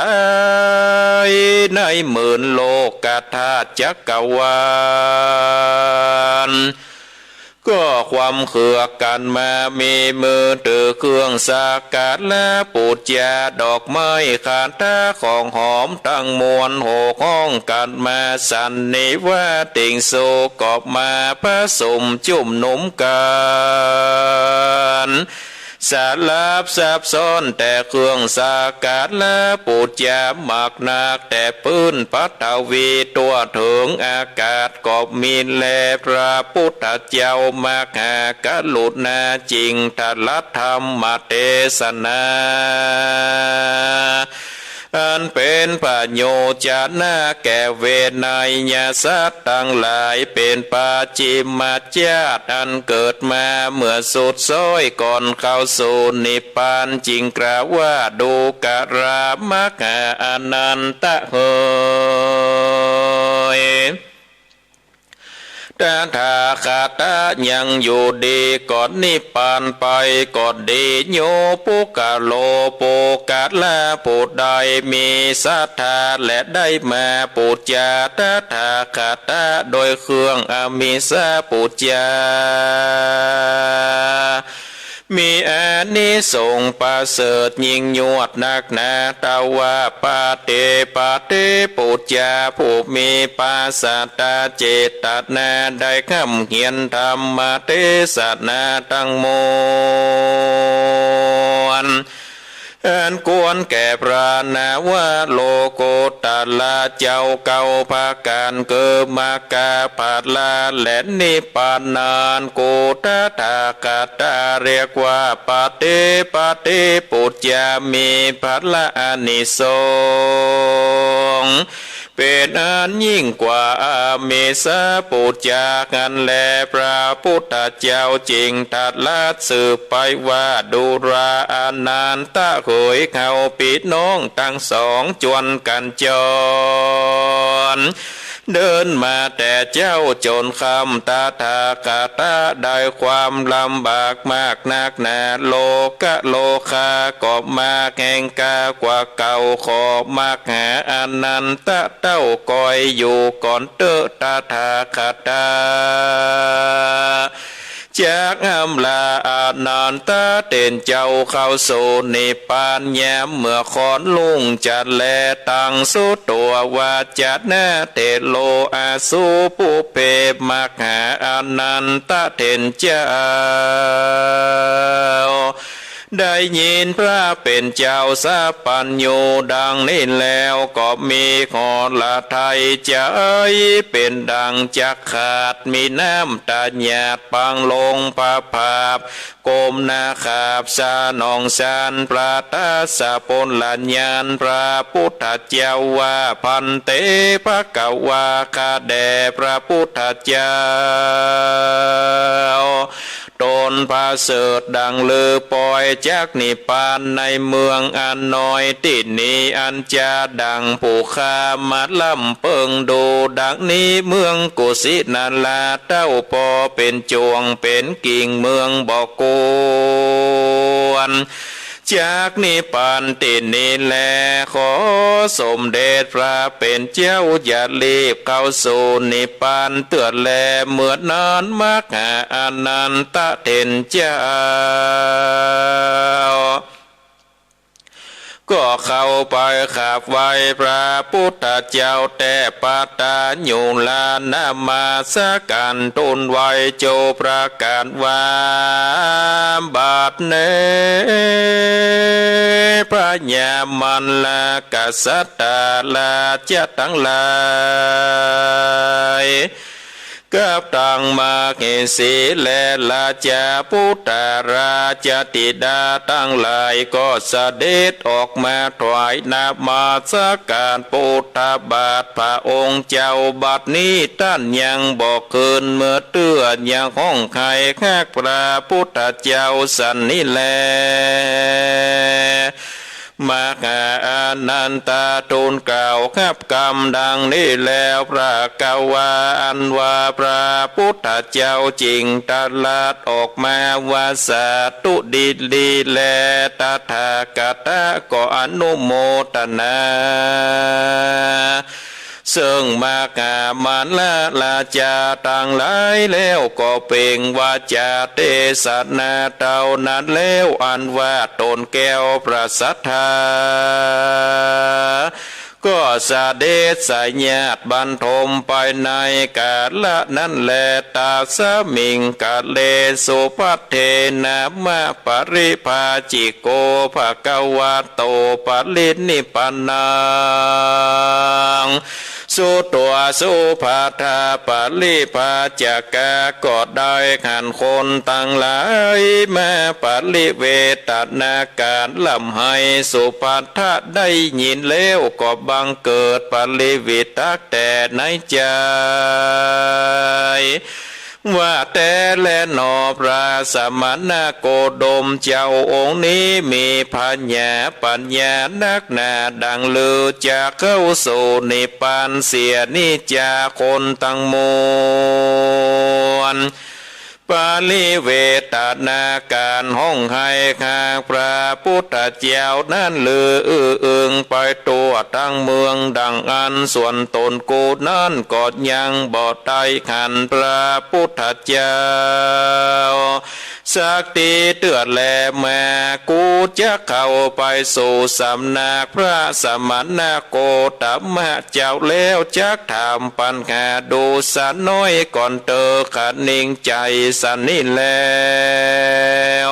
ย ในหมื่นโลกธาตุจักกวาล ก็ความเหือกกั๋นมา มีมือถือเครื่องสักการะปู๋จาดอกไม้คาถาของหอมตังมวล โห่ฮ้องกั๋นมาสันนิวาติงสุ ก็มาผสมจุ่มนุมกั๋น สลับซับซ้อนแต่เครื่องสักการะปู๋จามากนัก แต่ปื๊นปฐวีตั๋วเถิงอากาศก็มีแล พระปุทธเจ้ามหากรุณาจิ่งตรัสธรรมเตสนา อันเป๋นประโยชน์จะนะแก่เวไนยสัตว์ตังหลาย เป๋นปัจฉิมชาติอันเกิดมาเมื่อสุดซ้อยก่อนเข้าสู่นิพพาน จิ่งกล่าวว่า ดูกรามหาอานันทะเหย ตถาคตะยังอยู่ดีก่อนนิพพานไปก็ดี โยปุคคโล ปุคคละผู้ใดมีศรัทธาและได้มาปู๋จาตถาคตะโดยเครื่องอามิสปู๋จา มีอานิสงส์ประเสริฐยิ่งยวดนักหนา ตวาปะเต ปะเต ปู๋จา ผู้มีปราศจากเจตนาได้ร่ำเฮียนธรรมเตสนาตังมวล อันควรแก่พระนวโลกุตระเจ้าเก้าประก๋าน คือมรรคผละและนิพพานันกุตถาคตะ เรียกว่าปะเต ปะเต ปู๋จา มีผละอานิสงส์ เป๋นอันยิ่งกว่าอามิสปู๋จาหั้นแล พระปุทธเจ้าจิ่งตรัสสืบไปว่า ดูราอานันทะเหย เฮาปี้น้องตังสองจวนกั๋นจร เดินมาแต่เจ๊าจ๋นค่ำ ตถาคตะได้ความลำบากมากนักหนา โลกะโลคาก็มากแฮงกล้ากว่าเก่า ขอมรรคหาอานันทะเต้าคอยอยู่ก่อนเต๊อะ ตถาคตะ จักอำลาอานันทะเถรเจ้าเข้าสู่นิพพาน ยามเมื่อค่อนรุ่งจะแล ตังสุตวา จนะเถโร อาสุปุพเพ มรรคหาอานันทะเถรเจ้า ได้ยินพระเป๋นเจ้าสัพพัญญูดังนี้แล้ว ก็มีหฤทัยใจ๋เป๋นดั่งจักขาด มีน้ำต๋าหยาดปังลงพระผาบ ก้มหน้าขาบสนองฉันพระทัสสะพลญาณ พระปุทธเจ้าว่า ภันเต ภะคะวา ข้าแด่พระปุทธเจ้า ต๋นประเสริฐดั่งฤๅปอยจากนิพพานในเมืองอันน้อยตี้นี้ อันจาดั่งผู้ข้ามาร่ำเปิงดูดังนี้ เมืองกุสินารา เต้าปอเป๋นจวงเป๋นกิ่ง เมืองบ่ควร จากนิพพานตี้นี้แล ขอสมเด็จพระเป๋นเจ้าอย่ารีบเข้าสู่นิพพานเตื้อแล เมื่อนั้นมรรคหาอานันทะเถรเจ้า ก็เข้าไปกราบไหว้พระปุทธเจ้าแต๊ปัตตายุรา นมัสก๋านทูลไหว้โจประก๋านว่า บัดนี้พญามัลลกษัตริย์ราชะตังหลาย กับตังมเหสีและราชปุตตราชธิดาตังหลาย ก็เสด็จออกมาถวายนมัสก๋านปุทธบาทพระองค์เจ้า บัดนี้ต้านยังบ่คืนเมือเตื้อ ยังฮ้องไห้ฮักพระปุทธเจ้าสันนี้แล มหาอานันทะทูลกล่าวฮับกำดังนี้แล้ว ภควา อันว่าพระปุทธเจ้าจิ่งตรัสออกมาว่า สาธุดีดีแล ตถาคตะก็อนุโมตนา เซิ่งมหามัลลราชาตังหลายแล้ว ก็เปล่งวาจาเตสนาเต้านั้นแล้ว อันว่าต๋นแก้วพระศรัทธา ก็เสด็จสยาดบันทมไปในกาละนั้นแล ตัสมิงกาเล สุภัทเทนะ มะปริภาจิโก ภะคะวะโต ปรินิพพานัง สุตวา สุภัททะ ปริภาจกะ ก็ได้หันคนตังหลายมาปริเวตนาการร่ำไห้ สุภัททะได้ยินแล้วก็บังเกิดปริวิตกแต๊ในใจ๋ ว่าแต๊แลหนอ พระสมณโคดมเจ้าองค์นี้มีผญาปัญญานักหนา ดังลือจักเข้าสู่นิพพานเสียนี้จา คนตังมวล ปริเวตนาการฮ้องไห้หาพระพุทธเจ้านั้นลืออื้ออึงไปทั่วตังเมือง ดังอั้นส่วนตนกูนั้นก็ยังบ่ได้หันพระพุทธเจ้าสักทีเตื้อแล แม้กูจักเข้าไปสู่สำนักพระสมณโคตมะเจ้าแล้ว จักถามปัญหาดูสักน้อยก่อนเต๊อะ ขะนิงใจ๋สันนี้แล้ว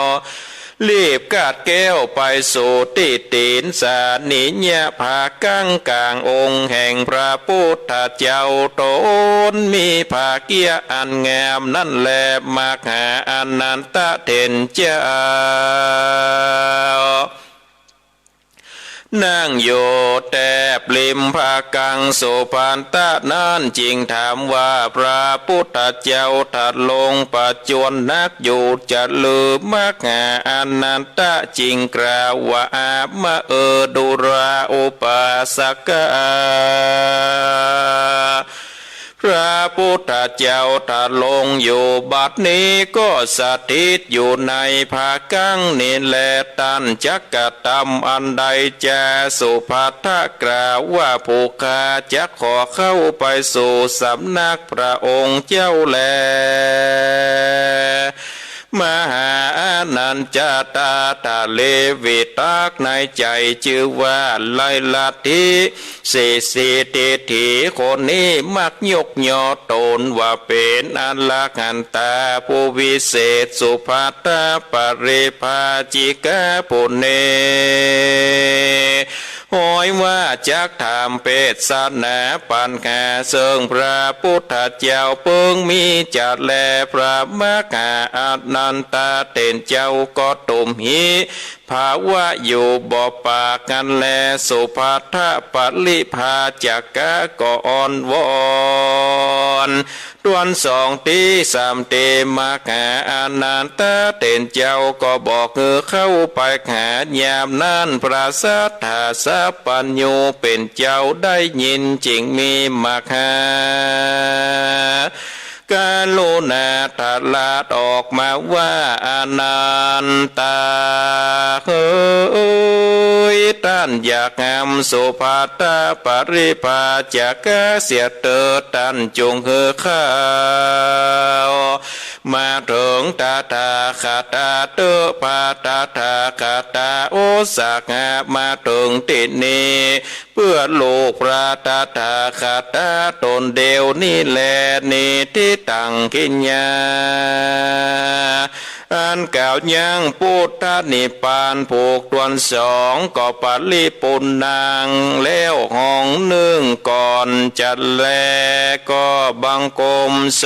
รีบกาดแก้วไปสู่ตี้ตี๋นสานิยะผากั้งก๋างองค์แห่งพระพุทธเจ้า ตนมีผ้าเกี้ยอันงามนั้นแล มหาอานันทะเถรเจ้า นั่งอยู่แต๊บริมผากั้ง สุภัททะนั้นจึงถามว่า พระพุทธเจ้าตรัสลงประจวนนักอยู่จะลือ มหาอานันทะจึงกล่าวว่า อามะ เออ ดูราอุปาสกะ พระพุทธเจ้าตรัสลงอยู่บัดนี้ก็สถิตอยู่ในผากั้งนี้แล ต้านจักกระทำอันใดจา สุภัททะกล่าวว่า ผู้ข้าจักขอเข้าไปสู่สำนักพระองค์เจ้าแล มหาอานันทะตาทะเลวิตกในใจ๋ จื้อว่าไร้ลัทธิ เสสถีทิฏฐิคนนี้มักยกย่อตนว่าเป๋นอรหันตาผู้วิเศษ สุภัททะ ปริภาจิกะผู้นี้ ฮ้อยว่าจักถามเตสนาปัญหาเซิ่งพระพุทธเจ้าเปิงมีจะแล พระมหาอานันทะเถรเจ้าก็ตุ้มหิ ภาวะอยู่บ่ปากนั้นแล สุภัททะ ปริภาจกะก็อ้อนวอน ตวนสองตี้สามตี้ มหาอานันทะเถรเจ้าก็บ่หื้อเข้าไปหา ยามนั้นพระสัตถาสัพพัญญูเป๋นเจ้าได้ยินจึงมีมหา กรุณาตรัสออกมาว่า อานันทะเอ๋ย ต้านอย่าห้ามสุภัททะ ปริภาจกะเสียเต๊อะ ต้านจุ่งหื้อเข้ามาเถิงตถาคตาเต๊อะ พระตถาคตาอุตสาหะมาเถิงตี้นี้ เปื้อลูกพระตถาคตาต๋นเดียวนี้แล นิฏฐิตัง กิริยาอันกล่าวยั้งพุทธนิพพานผูกถ้วนสอง ก็ปริปุณณังแล้วห้องนึ่งก่อนจะแล ก็บังคมส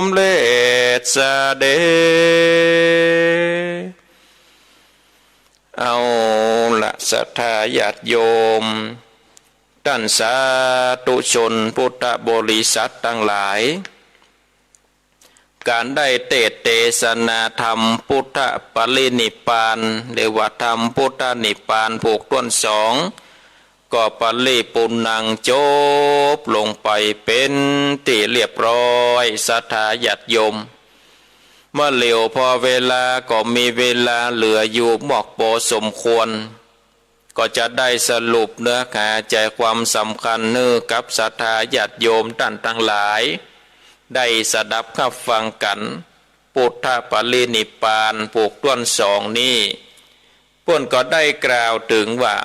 มเร็จเสด็จ เอาละ ศรัทธาญาติโยม ต้านสาธุชนพุทธบริษัทตังหลาย ก๋านได้เตสน์เตสนาธรรมพุทธปรินิพพาน หรือว่าธรรมพุทธนิพพานผูกถ้วนสอง ก็ปริปุณณังจบลงไปเป๋นตี้เรียบร้อย ศรัทธาญาติโยม เมื่อเหลียวพอเวลาก็มีเวลาเหลืออยู่มากปอสมควร ก็จะได้สรุปเนื้อหาใจ๋ความสำคัญหื้อกับศรัทธาญาติโยมต้านตังหลาย ได้สดับฮับฟังกั๋น พุทธปรินิพพานผูกถ้วนสองนี้ เปิ้นก็ได้กล่าวเถิงว่า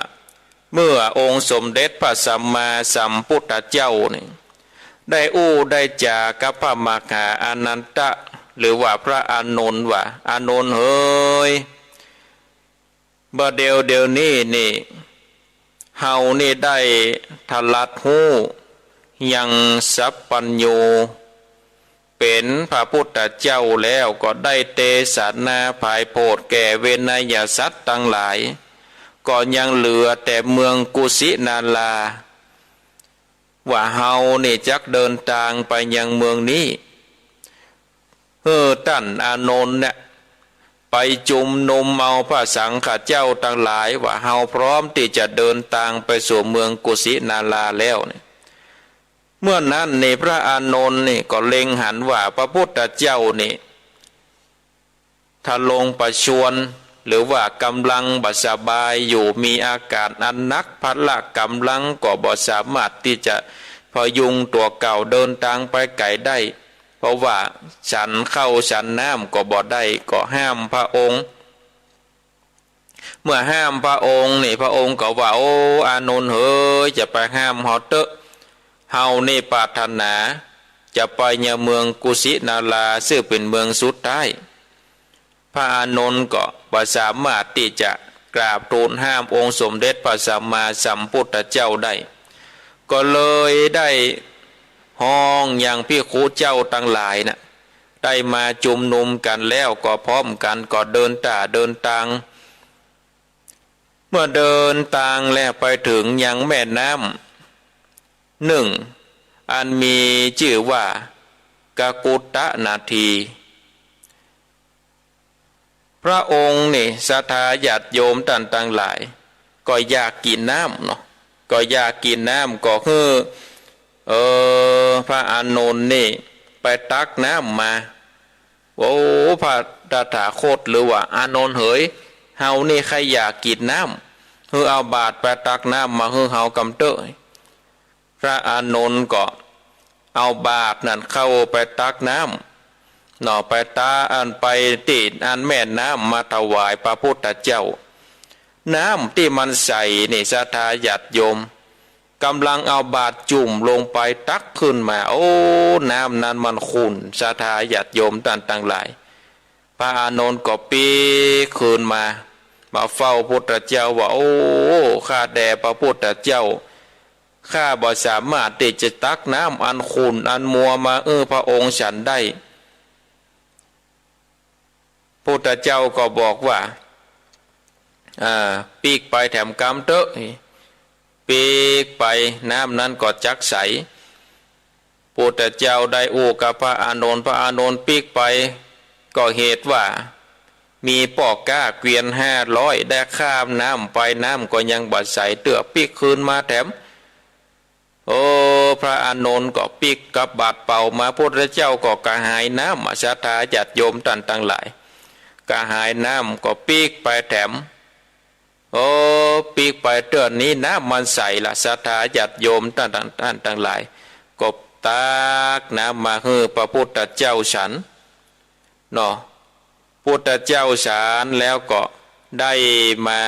เมื่อองค์สมเด็จพระสัมมาสัมพุทธเจ้านี่ ได้อู้ได้จ๋ากับพระมหาอานันทะ หรือว่าพระอานนท์ว่า อานนท์เหย บ่าเดี่ยวเดี่ยวนี้นี่ เฮานี่ได้ทะลัดฮู้ยังสัพพัญญู เป๋นพระพุทธเจ้าแล้ว ก็ได้เตสนาผายโผดแก่เวไนยสัตว์ตังหลาย ก็ยังเหลือแต่เมืองกุสินารา ว่าเฮานี่จักเดินตางไปยังเมืองนี้ หื้อต้านอานนท์เนี่ย ไปจุมนุมเอาพระสังฆเจ้าตังหลาย ว่าเฮาพร้อมตี้จะเดินตางไปสู่เมืองกุสินาราแล้วเนี่ย เมื่อนั้นนี่พระอานนท์นี่ก็เล็งหันว่าพระพุทธเจ้านี่ ถ้าลงประชวร หรือว่ากำลังบ่สบายอยู่ มีอาการอันหนัก พละกำลังก็บ่สามารถตี้จะพยุงตั๋วเก่าเดินตางไปไก๋ได้ เพราะว่าฉันข้าวฉันน้ำก็บ่ได้ ก็ห้ามพระองค์ เมื่อห้ามพระองค์นี่ พระองค์ก็ว่า โอ้ อานนท์เหย จะไปห้ามเฮาเต๊อะ เฮานี่ปรารถนาจะไปยังเมืองกุสินารา ซึ่งเป๋นเมืองสุดท้าย พระอานนท์ก็บ่สามารถตี้จะกราบทูลห้ามองค์สมเด็จพระสัมมาสัมพุทธเจ้าได้ ก็เลยได้ฮ้องยังภิกขุเจ้าตังหลายน่ะ ได้มาจุมนุมกั๋นแล้ว ก็พร้อมกั๋นก็เดินต้าเดินตาง เมื่อเดินตางแล้วไปเถิงยังแม่น้ำนึ่ง อันมีจื้อว่ากกุฏนาที พระองค์นี่ ศรัทธาญาติโยมต้านตังหลาย ก็อยากกิ๋นน้ำเนาะ ก็อยากกิ๋นน้ำ ก็หื้อ เออ พระอานนท์นี่ไปตักน้ำมา โอ้ พระตถาคต หรือว่าอานนท์เหย เฮานี่ใค่อยากกิ๋นน้ำ หื้อเอาบาตรไปตักน้ำมาหื้อเฮากำเต๊อะ พระอานนท์ก็เอาบาตรนั้นเข้าไปตักน้ำเนาะ ไปตา อันไปตี้อันแม่น้ำมาถวายพระพุทธเจ้า น้ำตี้มันใสนี่ ศรัทธาญาติโยม ก่ำลังเอาบาตรจุ่มลงไปตักขึ้นมา โอ้ น้ำนั้นมันขุ่น ศรัทธาญาติโยมต้านตังหลาย พระอานนท์ก็ปิ๊กคืนมา มาเฝ้าพุทธเจ้าว่า โอ้ ข้าแต่พระพุทธเจ้า ข้าบ่สามารถตี้จะตักน้ำอันขุ่นอันมัวมาหื้อพระองค์ฉันได้ พุทธเจ้าก็บอกว่า อ่า ปิ๊กไปแถมกำเต๊อะ ปิ๊กไป น้ำนั้นก็จักใส พุทธเจ้าได้อู้กับพระอานนท์ พระอานนท์ปิ๊กไป ก็เหตุว่ามีป้อก๊าเกวียนห้าร้อย ได้ข้ามน้ำไป น้ำก็ยังบ่ใสเตื้อ ปิ๊กคืนมาแถม โอ้ พระอานนท์ก็ปิ๊กกับบาตรเปล่ามา พุทธเจ้าก็กระหายน้ำ ศรัทธาญาติโยมต้านตังหลาย กระหายน้ำก็ปิ๊กไปแถม โอ้ ปิ๊กไปเตื้อนี้น้ำมันใสละ ศรัทธาญาติโยมต้าน ต้านตังหลาย ก็ตักน้ำมาหื้อพระพุทธเจ้าฉันเนาะ พุทธเจ้าฉันแล้วก็ได้มา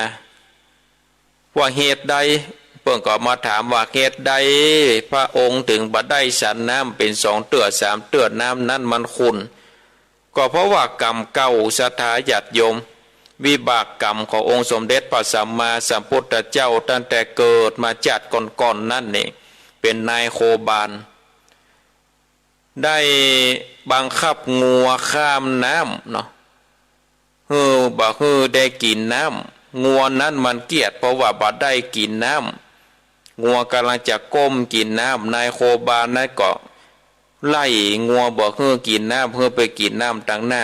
ว่าเหตุใด เปิ้นก็มาถามว่าเหตุใดพระองค์เถิงบ่ได้ฉันน้ำเป๋นสองเตื้อสามเตื้อ น้ำนั้นมันขุ่น ก็เพราะว่ากรรมเก่า ศรัทธาญาติโยม วิบากกรรมขององค์สมเด็จพระสัมมาสัมพุทธเจ้า ตั้งแต่เกิดมาจาติก่อนๆ นั่นเอง เป๋นนายโคบาล ได้บังคับงัวข้ามน้ำเนาะ หื้อ บ่หื้อได้กิ๋นน้ำ งัวนั้นมันเกลียด เพราะว่าบ่ได้กิ๋นน้ำ งัวก่ำลังจะก้มกิ๋นน้ำ นายโคบาลนั้นก็ไล่งัวบ่หื้อกิ๋นน้ำ หื้อไปกิ๋นน้ำตังหน้า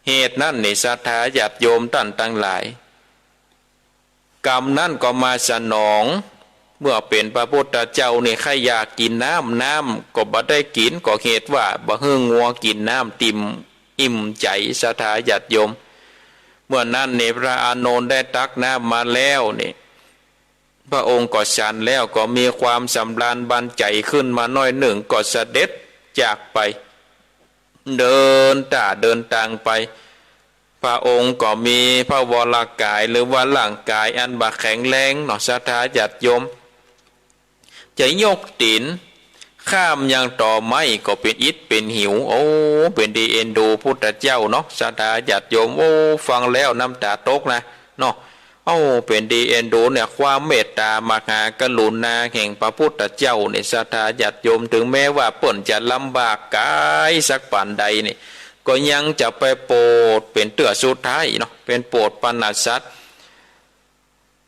เหตุนั้นนี่ ศรัทธาญาติโยมต้านตังหลาย กรรมนั้นก็มาสนอง เมื่อเป๋นพระพุทธเจ้านี่ใค่อยากกิ๋นน้ำ น้ำก็บ่ได้กิ๋น ก็เหตุว่าบ่หื้องัวกิ๋นน้ำติ่มอิ่มใจ๋ ศรัทธาญาติโยม เมื่อนั้นนี่พระอานนท์ได้ตักน้ำมาแล้วนี่ พระองค์ก็ฉันแล้วก็มีความสำราญบานใจ๋ขึ้นมาหน้อยนึ่ง ก็เสด็จจากไป เดินต้าเดินตางไป พระองค์ก็มีพระวรกายหรือว่าร่างกายอันบ่แข็งแรงเนาะ ศรัทธาญาติโยม จะยกตี๋นข้ามยังตอไม้ก็เป๋นอิดเป๋นหิว โอ้ เป๋นตี้เอ็นดูพุทธเจ้าเนาะ ศรัทธาญาติโยม โอ้ ฟังแล้วน้ำต๋าตกนะเนาะ โอ้ เป๋นตี้เอ็นดูเนี่ย ความเมตตามหากรุณาแห่งพระพุทธเจ้าเนี่ย ศรัทธาญาติโยม เถิงแม้ว่าเปิ้นจะลำบากกายสักปานใดเนี่ย ก็ยังจะไปโปรดเป๋นเตื้อสุดท้ายเนาะ เป๋นโปรดปานสัตว์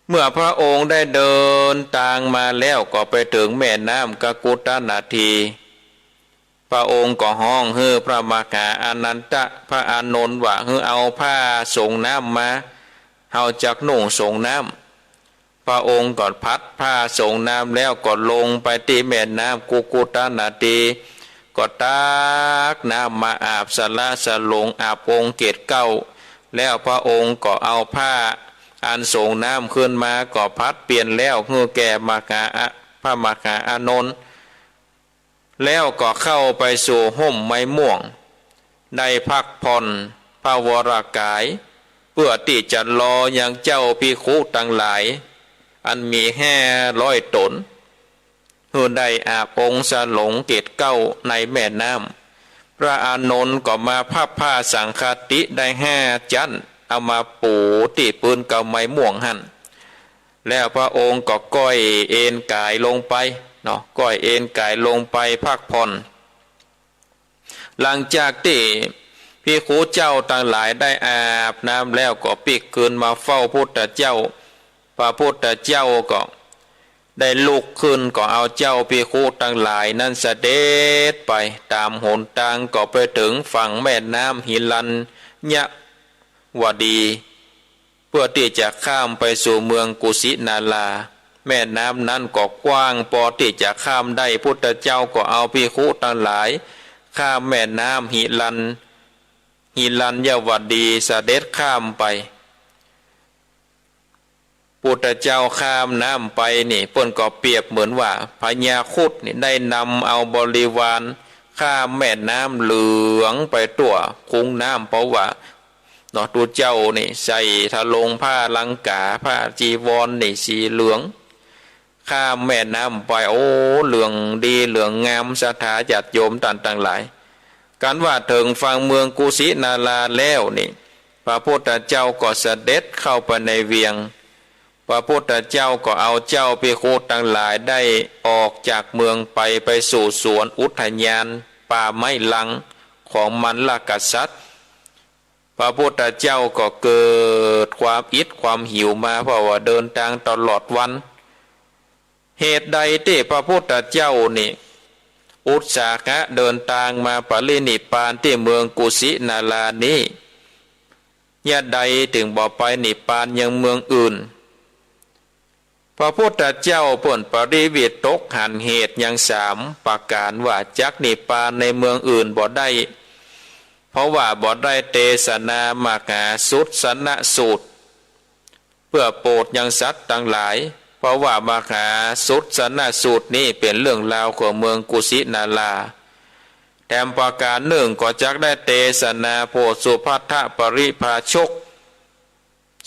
เมื่อพระองค์ได้เดินตางมาแล้วก็ไปเถิงแม่น้ำกกุฏตนาที พระองค์ก็ฮ้องหื้อพระมหาอานันทะ พระอานนท์ว่า หื้อเอาผ้าสรงน้ำมา เฮาจักนุ่งสรงน้ำ พระองค์ก็พัดผ้าสรงน้ำแล้วก็ลงไปตี้แม่น้ำกกุฏตนาที ก็ตักน้ำมาอาบสละสลง อาบองค์เกศเกล้า แล้วพระองค์ก็เอาผ้าอันสรงน้ำขึ้นมา ก็ผัดเปลี่ยนแล้วหื้อแก่มหาอะ พระมหาอานนท์ แล้วก็เข้าไปสู่ฮ่มไม้ม่วง ได้พักผ่อนพระวรกาย เปื้อตี้จะรอยังเจ้าภิกขุตังหลาย อันมีห้าร้อยต๋น หื้อได้อาบองค์สลงเกศเกล้าในแม่น้ำ พระอานนท์ก็มาพับผ้าสังฆาติได้ห้าจั๊น เอามาปูตี้ปื๊นเกาไม้ม่วงหั้น แล้วพระองค์ก็ก้อยเอนก๋ายลงไปเนาะ ก้อยเอนก๋ายลงไปพักผ่อน หลังจากตี้ภิกขุเจ้าตังหลายได้อาบน้ำแล้วก็ปิ๊กคืนมาเฝ้าพุทธเจ้า พระพุทธเจ้าก็ได้ลุกขึ้น ก็เอาเจ้าภิกขุตังหลายนั้นเสด็จไปต๋ามหนตาง ก็ไปเถิงฝั่งแม่น้ำหิรัญญวดี เปื้อตี้จะข้ามไปสู่เมืองกุสินารา แม่น้ำนั้นก็กว้างปอตี้จะข้ามได้ พุทธเจ้าก็เอาภิกขุตังหลายข้ามแม่น้ำหิรัญ หิรัญยวดีเสด็จข้ามไป พุทธเจ้าข้ามน้ำไปนี่ เปิ้นก็เปรียบเหมือนว่าพญาครุฑนี่ได้นำเอาบริวารข้ามแม่น้ำเหลืองไปทั่วคุ้งน้ำ เพราะว่า เนาะ ตุ๊เจ้านี่ใส่ทรงผ้าลังกา ผ้าจีวรนี่สีเหลือง ข้ามแม่น้ำไป โอ้ เหลืองดีเหลืองงาม ศรัทธาญาติโยมต้านตังหลาย กันว่าเถิงฝั่งเมืองกุสินาราแล้วนี่ พระพุทธเจ้าก็เสด็จเข้าไปในเวียง พระพุทธเจ้าก็เอาเจ้าภิกขุตังหลายได้ออกจากเมืองไป ไปสู่สวนอุทยานป่าไม้ลังของมัลลกษัตริย์ พระพุทธเจ้าก็เกิดความอิดความหิวมา เพราะว่าเดินตางตลอดวัน เหตุใดตี้พระพุทธเจ้านี่ อุตสาหะเดินตางมาปรินิพพานตี้เมืองกุสินารานี้ ยะใดเถิงบ่ไปนิพพานยังเมืองอื่น พระพุทธเจ้าเปิ้นปริวิตกหันเหตุยังสามประก๋านว่าจักนิพพานในเมืองอื่นบ่ได้ เพราะว่าบ่ได้เตสนามหาสุตสนสูตร เปื้อโปรดยังสัตว์ตังหลาย เพราะว่ามหาสุตสนสูตรนี้เป๋นเรื่องราวของเมืองกุสินารา แถมประก๋านนึ่งก็จักได้เตสนาโพธิสุภัททปริภาชก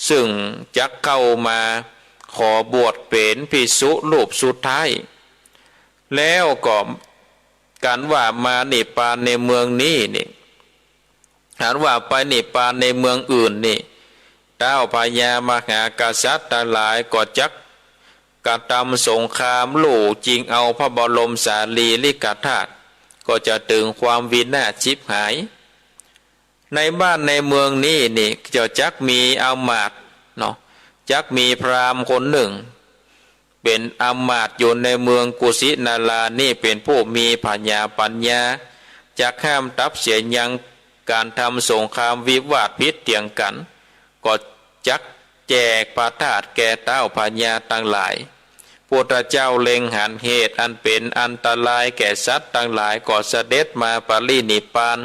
ซึ่งจักเข้ามาขอบวชเป๋นภิกษุรูปสุดท้าย แล้วก็กันว่ามานิพพานในเมืองนี้นี่ หากว่าไปนิพพานในเมืองอื่นนี่ ท้าวพญามหากษัตริย์ตังหลายก็จักกระทำสงครามลู่จิงเอาพระบรมสารีริกธาตุ ก็จะเถิงความวินาศฉิบหาย ในบ้านในเมืองนี้นี่จะจักมีอำมาตย์เนาะ จักมีพราหมณ์คนนึ่ง เป๋นอำมาตย์อยู่ในเมืองกุสินารานี้ เป๋นผู้มีผญาปัญญา จักห้ามทัพเสียยังก๋านทำสงครามวิวาทผิดเถียงกั๋น ก็จักแจกพระธาตุแก่ท้าวพญาตังหลาย พุทธเจ้าเล็งหันเหตุอันเป๋นอันตรายแก่สัตว์ตังหลาย ก็เสด็จมาปรินิพพาน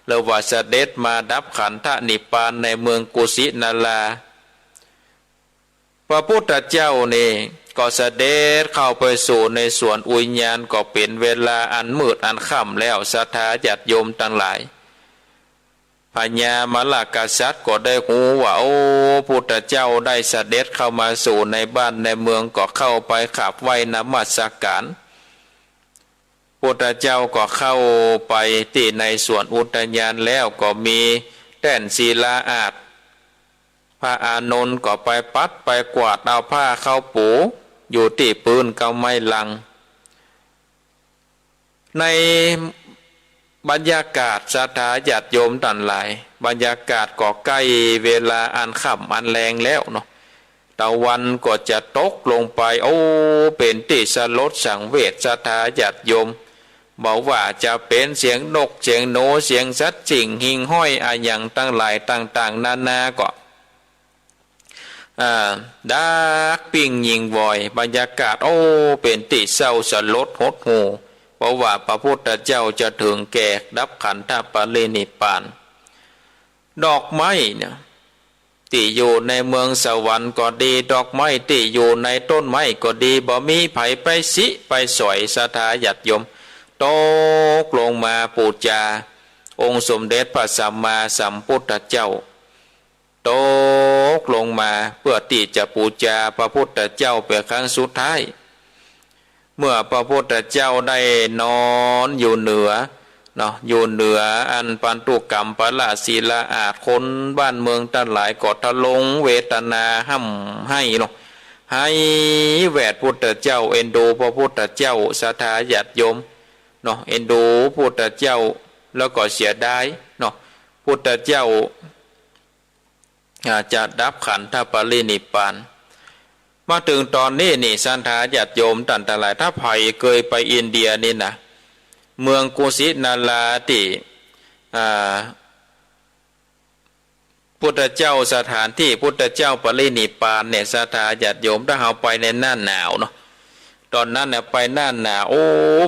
หรือว่าเสด็จมาดับขันธนิพพานในเมืองกุสินารา พระพุทธเจ้านี่ก็เสด็จเข้าไปสู่ในสวนอุทยาน ก็เป๋นเวลาอันมืดอันค่ำแล้ว ศรัทธาญาติโยมตังหลาย พญามัลลกษัตริย์ก็ได้ฮู้ว่า โอ้ พุทธเจ้าได้เสด็จเข้ามาสู่ในบ้านในเมือง ก็เข้าไปกราบไหว้นมัสการ พุทธเจ้าก็เข้าไปตี้ในสวนอุทยานแล้ว ก็มีแต้นศิลาอาสน์ พระอานนท์ก็ไปปัดไปกวาดเอาผ้าเข้าปูอยู่ตี้ปื๊นเก๊าไม้ลัง ในบรรยากาศศรัทธาญาติโยมตังหลาย บรรยากาศก็ใก้เวลาอันค่ำอันแลงแล้วเนาะ ตะวันก็จะตกลงไป โอ้ เป๋นตี้สลดสังเวชศรัทธาญาติโยม บ่ว่าจะเป๋นเสียงนกเสียงหนู เสียงสัตว์สิ่งหิ่งห้อยอะหยังตังหลายต่างๆ นานาก็ อ่า ดักปิ้งยิงวอย บรรยากาศ โอ้ เป๋นตี้เศร้าสลดหดหู่ เพราะว่าพระพุทธเจ้าจะเถิงแก่ดับขันธปรินิพพาน ดอกไม้เนี่ย ตี้อยู่ในเมืองสวรรค์ก็ดี ดอกไม้ตี้อยู่ในต้นไม้ก็ดี บ่มีใผไปสิไปสอย ศรัทธาญาติโยม ตกลงมาปู๋จาองค์สมเด็จพระสัมมาสัมพุทธเจ้า ตกลงมาเปื้อตี้จะปู๋จาพระพุทธเจ้าเป๋นครั้งสุดท้าย เมื่อพระพุทธเจ้าได้นอนอยู่เหนือเนาะ อยู่เหนืออันปันธุกัมปะละศิลาอาสน์ คนบ้านเมืองตังหลายก็ทะลงเวทนาฮ่ำไห้เนาะ ไห้แหวดพุทธเจ้า เอ็นดูพระพุทธเจ้า ศรัทธาญาติโยมเนาะ เอ็นดูพุทธเจ้า แล้วก็เสียดายเนาะ พุทธเจ้า อ่า จะดับขันธปรินิพพาน มาเถิงต๋อนนี้นี่ ศรัทธาญาติโยมตังหลาย ถ้าใผเกยไปอินเดียนี่นะ เมืองกุสินาราตี้ อ่า พุทธเจ้า สถานตี้พุทธเจ้าปรินิพพานเนี่ย ศรัทธาญาติโยม ถ้าเฮาไปในหน้าหนาวเนาะ ต๋อนนั้นเนี่ยไปหน้าหนาว โอ้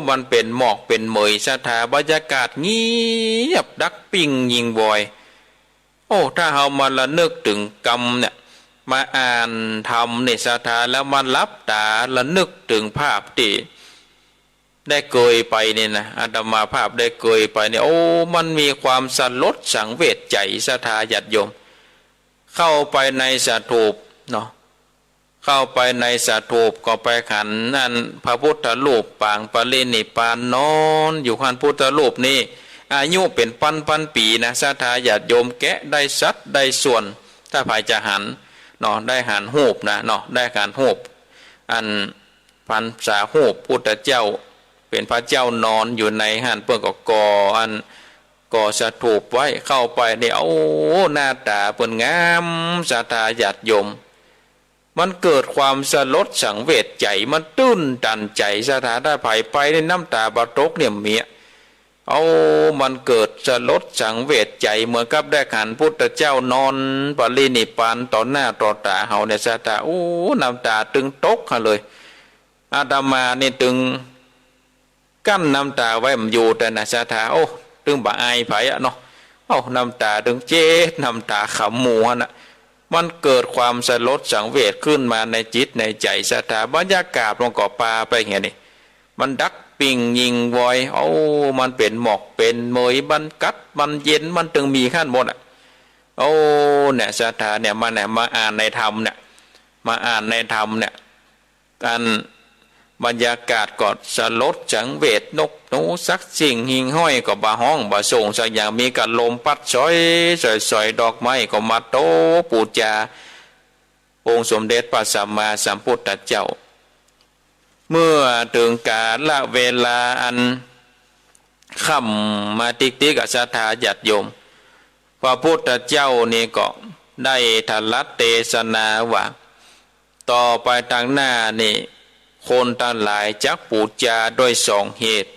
มันเป๋นหมอกเป๋นเหมย ศรัทธา บรรยากาศเงียบดักปิ้งยิงวอย โอ้ ถ้าเฮามาระนึกเถิงกำเนี่ย มาอ่านธรรมนี่ ศรัทธา แล้วมาหลับต๋าระนึกเถิงภาพตี้ได้เกยไปนี่นะ อาตมาภาพได้เกยไปนี่ โอ้ มันมีความสลดสังเวชใจ๋ ศรัทธาญาติโยม เข้าไปในสถูปเนาะ เข้าไปในสถูปก็ไปหันอันพระพุทธรูปปางปรินิพพานนอนอยู่หั้น พุทธรูปนี้อายุเป๋นปันๆ ปี๋นะ ศรัทธาญาติโยม แกะได้สัดได้ส่วน ถ้าใผจะหันเนาะ ได้หันฮูปนะเนาะ ได้หันฮูป อันพรรษาฮูปพุทธเจ้า เป๋นพระเจ้านอนอยู่ในหั้น เปิ้นก็ก่ออัน ก่อสถูปไว้ เข้าไปนี่ โอ้ หน้าต๋าเปิ้นงาม ศรัทธาญาติโยม มันเกิดความสลดสังเวชใจ๋ มันตื้นตันใจ๋ ศรัทธา ถ้าใผไปนี่น้ำต๋าบ่ตกเนี่ยเมีย โอ้ มันเกิดสลดสังเวชใจ๋ เหมือนกับได้หันพุทธเจ้านอนปรินิพพานต่อหน้าต่อต๋าเฮาเนี่ย ศรัทธา โอ้ น้ำต๋าตึงตกหั้นเลย อาตมานี่ตึง กั้นน้ำต๋าไว้บ่อยู่แต่นะ ศรัทธา โอ้ ตึงบ่อายใผอะเนาะ เอ้า น้ำต๋าตึงเจ๊ด น้ำต๋าขำหมู่หั้นน่ะ มันเกิดความสลดสังเวชขึ้นมาในจิตในใจ๋ ศรัทธา บรรยากาศมันก็ปาไปเหียนี่ มันดักปิ้งยิงวอย โอ้ มันเป๋นหมอกเป๋นเหมย มันกัด มันเย็น มันตึงมีหั้นหมดอะ โอ้ เนี่ย ศรัทธา เนี่ย มาเนี่ย มาอ่านในธรรมเนี่ย มาอ่านในธรรมเนี่ย อันบรรยากาศก็สลดสังเวช นกหนูสัตว์สิ่งหิ่งห้อยก็บ่ฮ้องบ่ส่งสักอย่าง มีกะลมปั๊ดสอยสอยสอย ดอกไม้ก็มาโต๊ะปู๋จาองค์สมเด็จพระสัมมาสัมพุทธเจ้า เมื่อเถิงกาลเวลาอันค่ำมาติ๊กๆ อะ ศรัทธาญาติโยม พระพุทธเจ้านี่ก็ได้ตรัสเตสนาว่า ต่อไปตางหน้านี่ คนตังหลายจักปู๋จาโดยสองเหตุ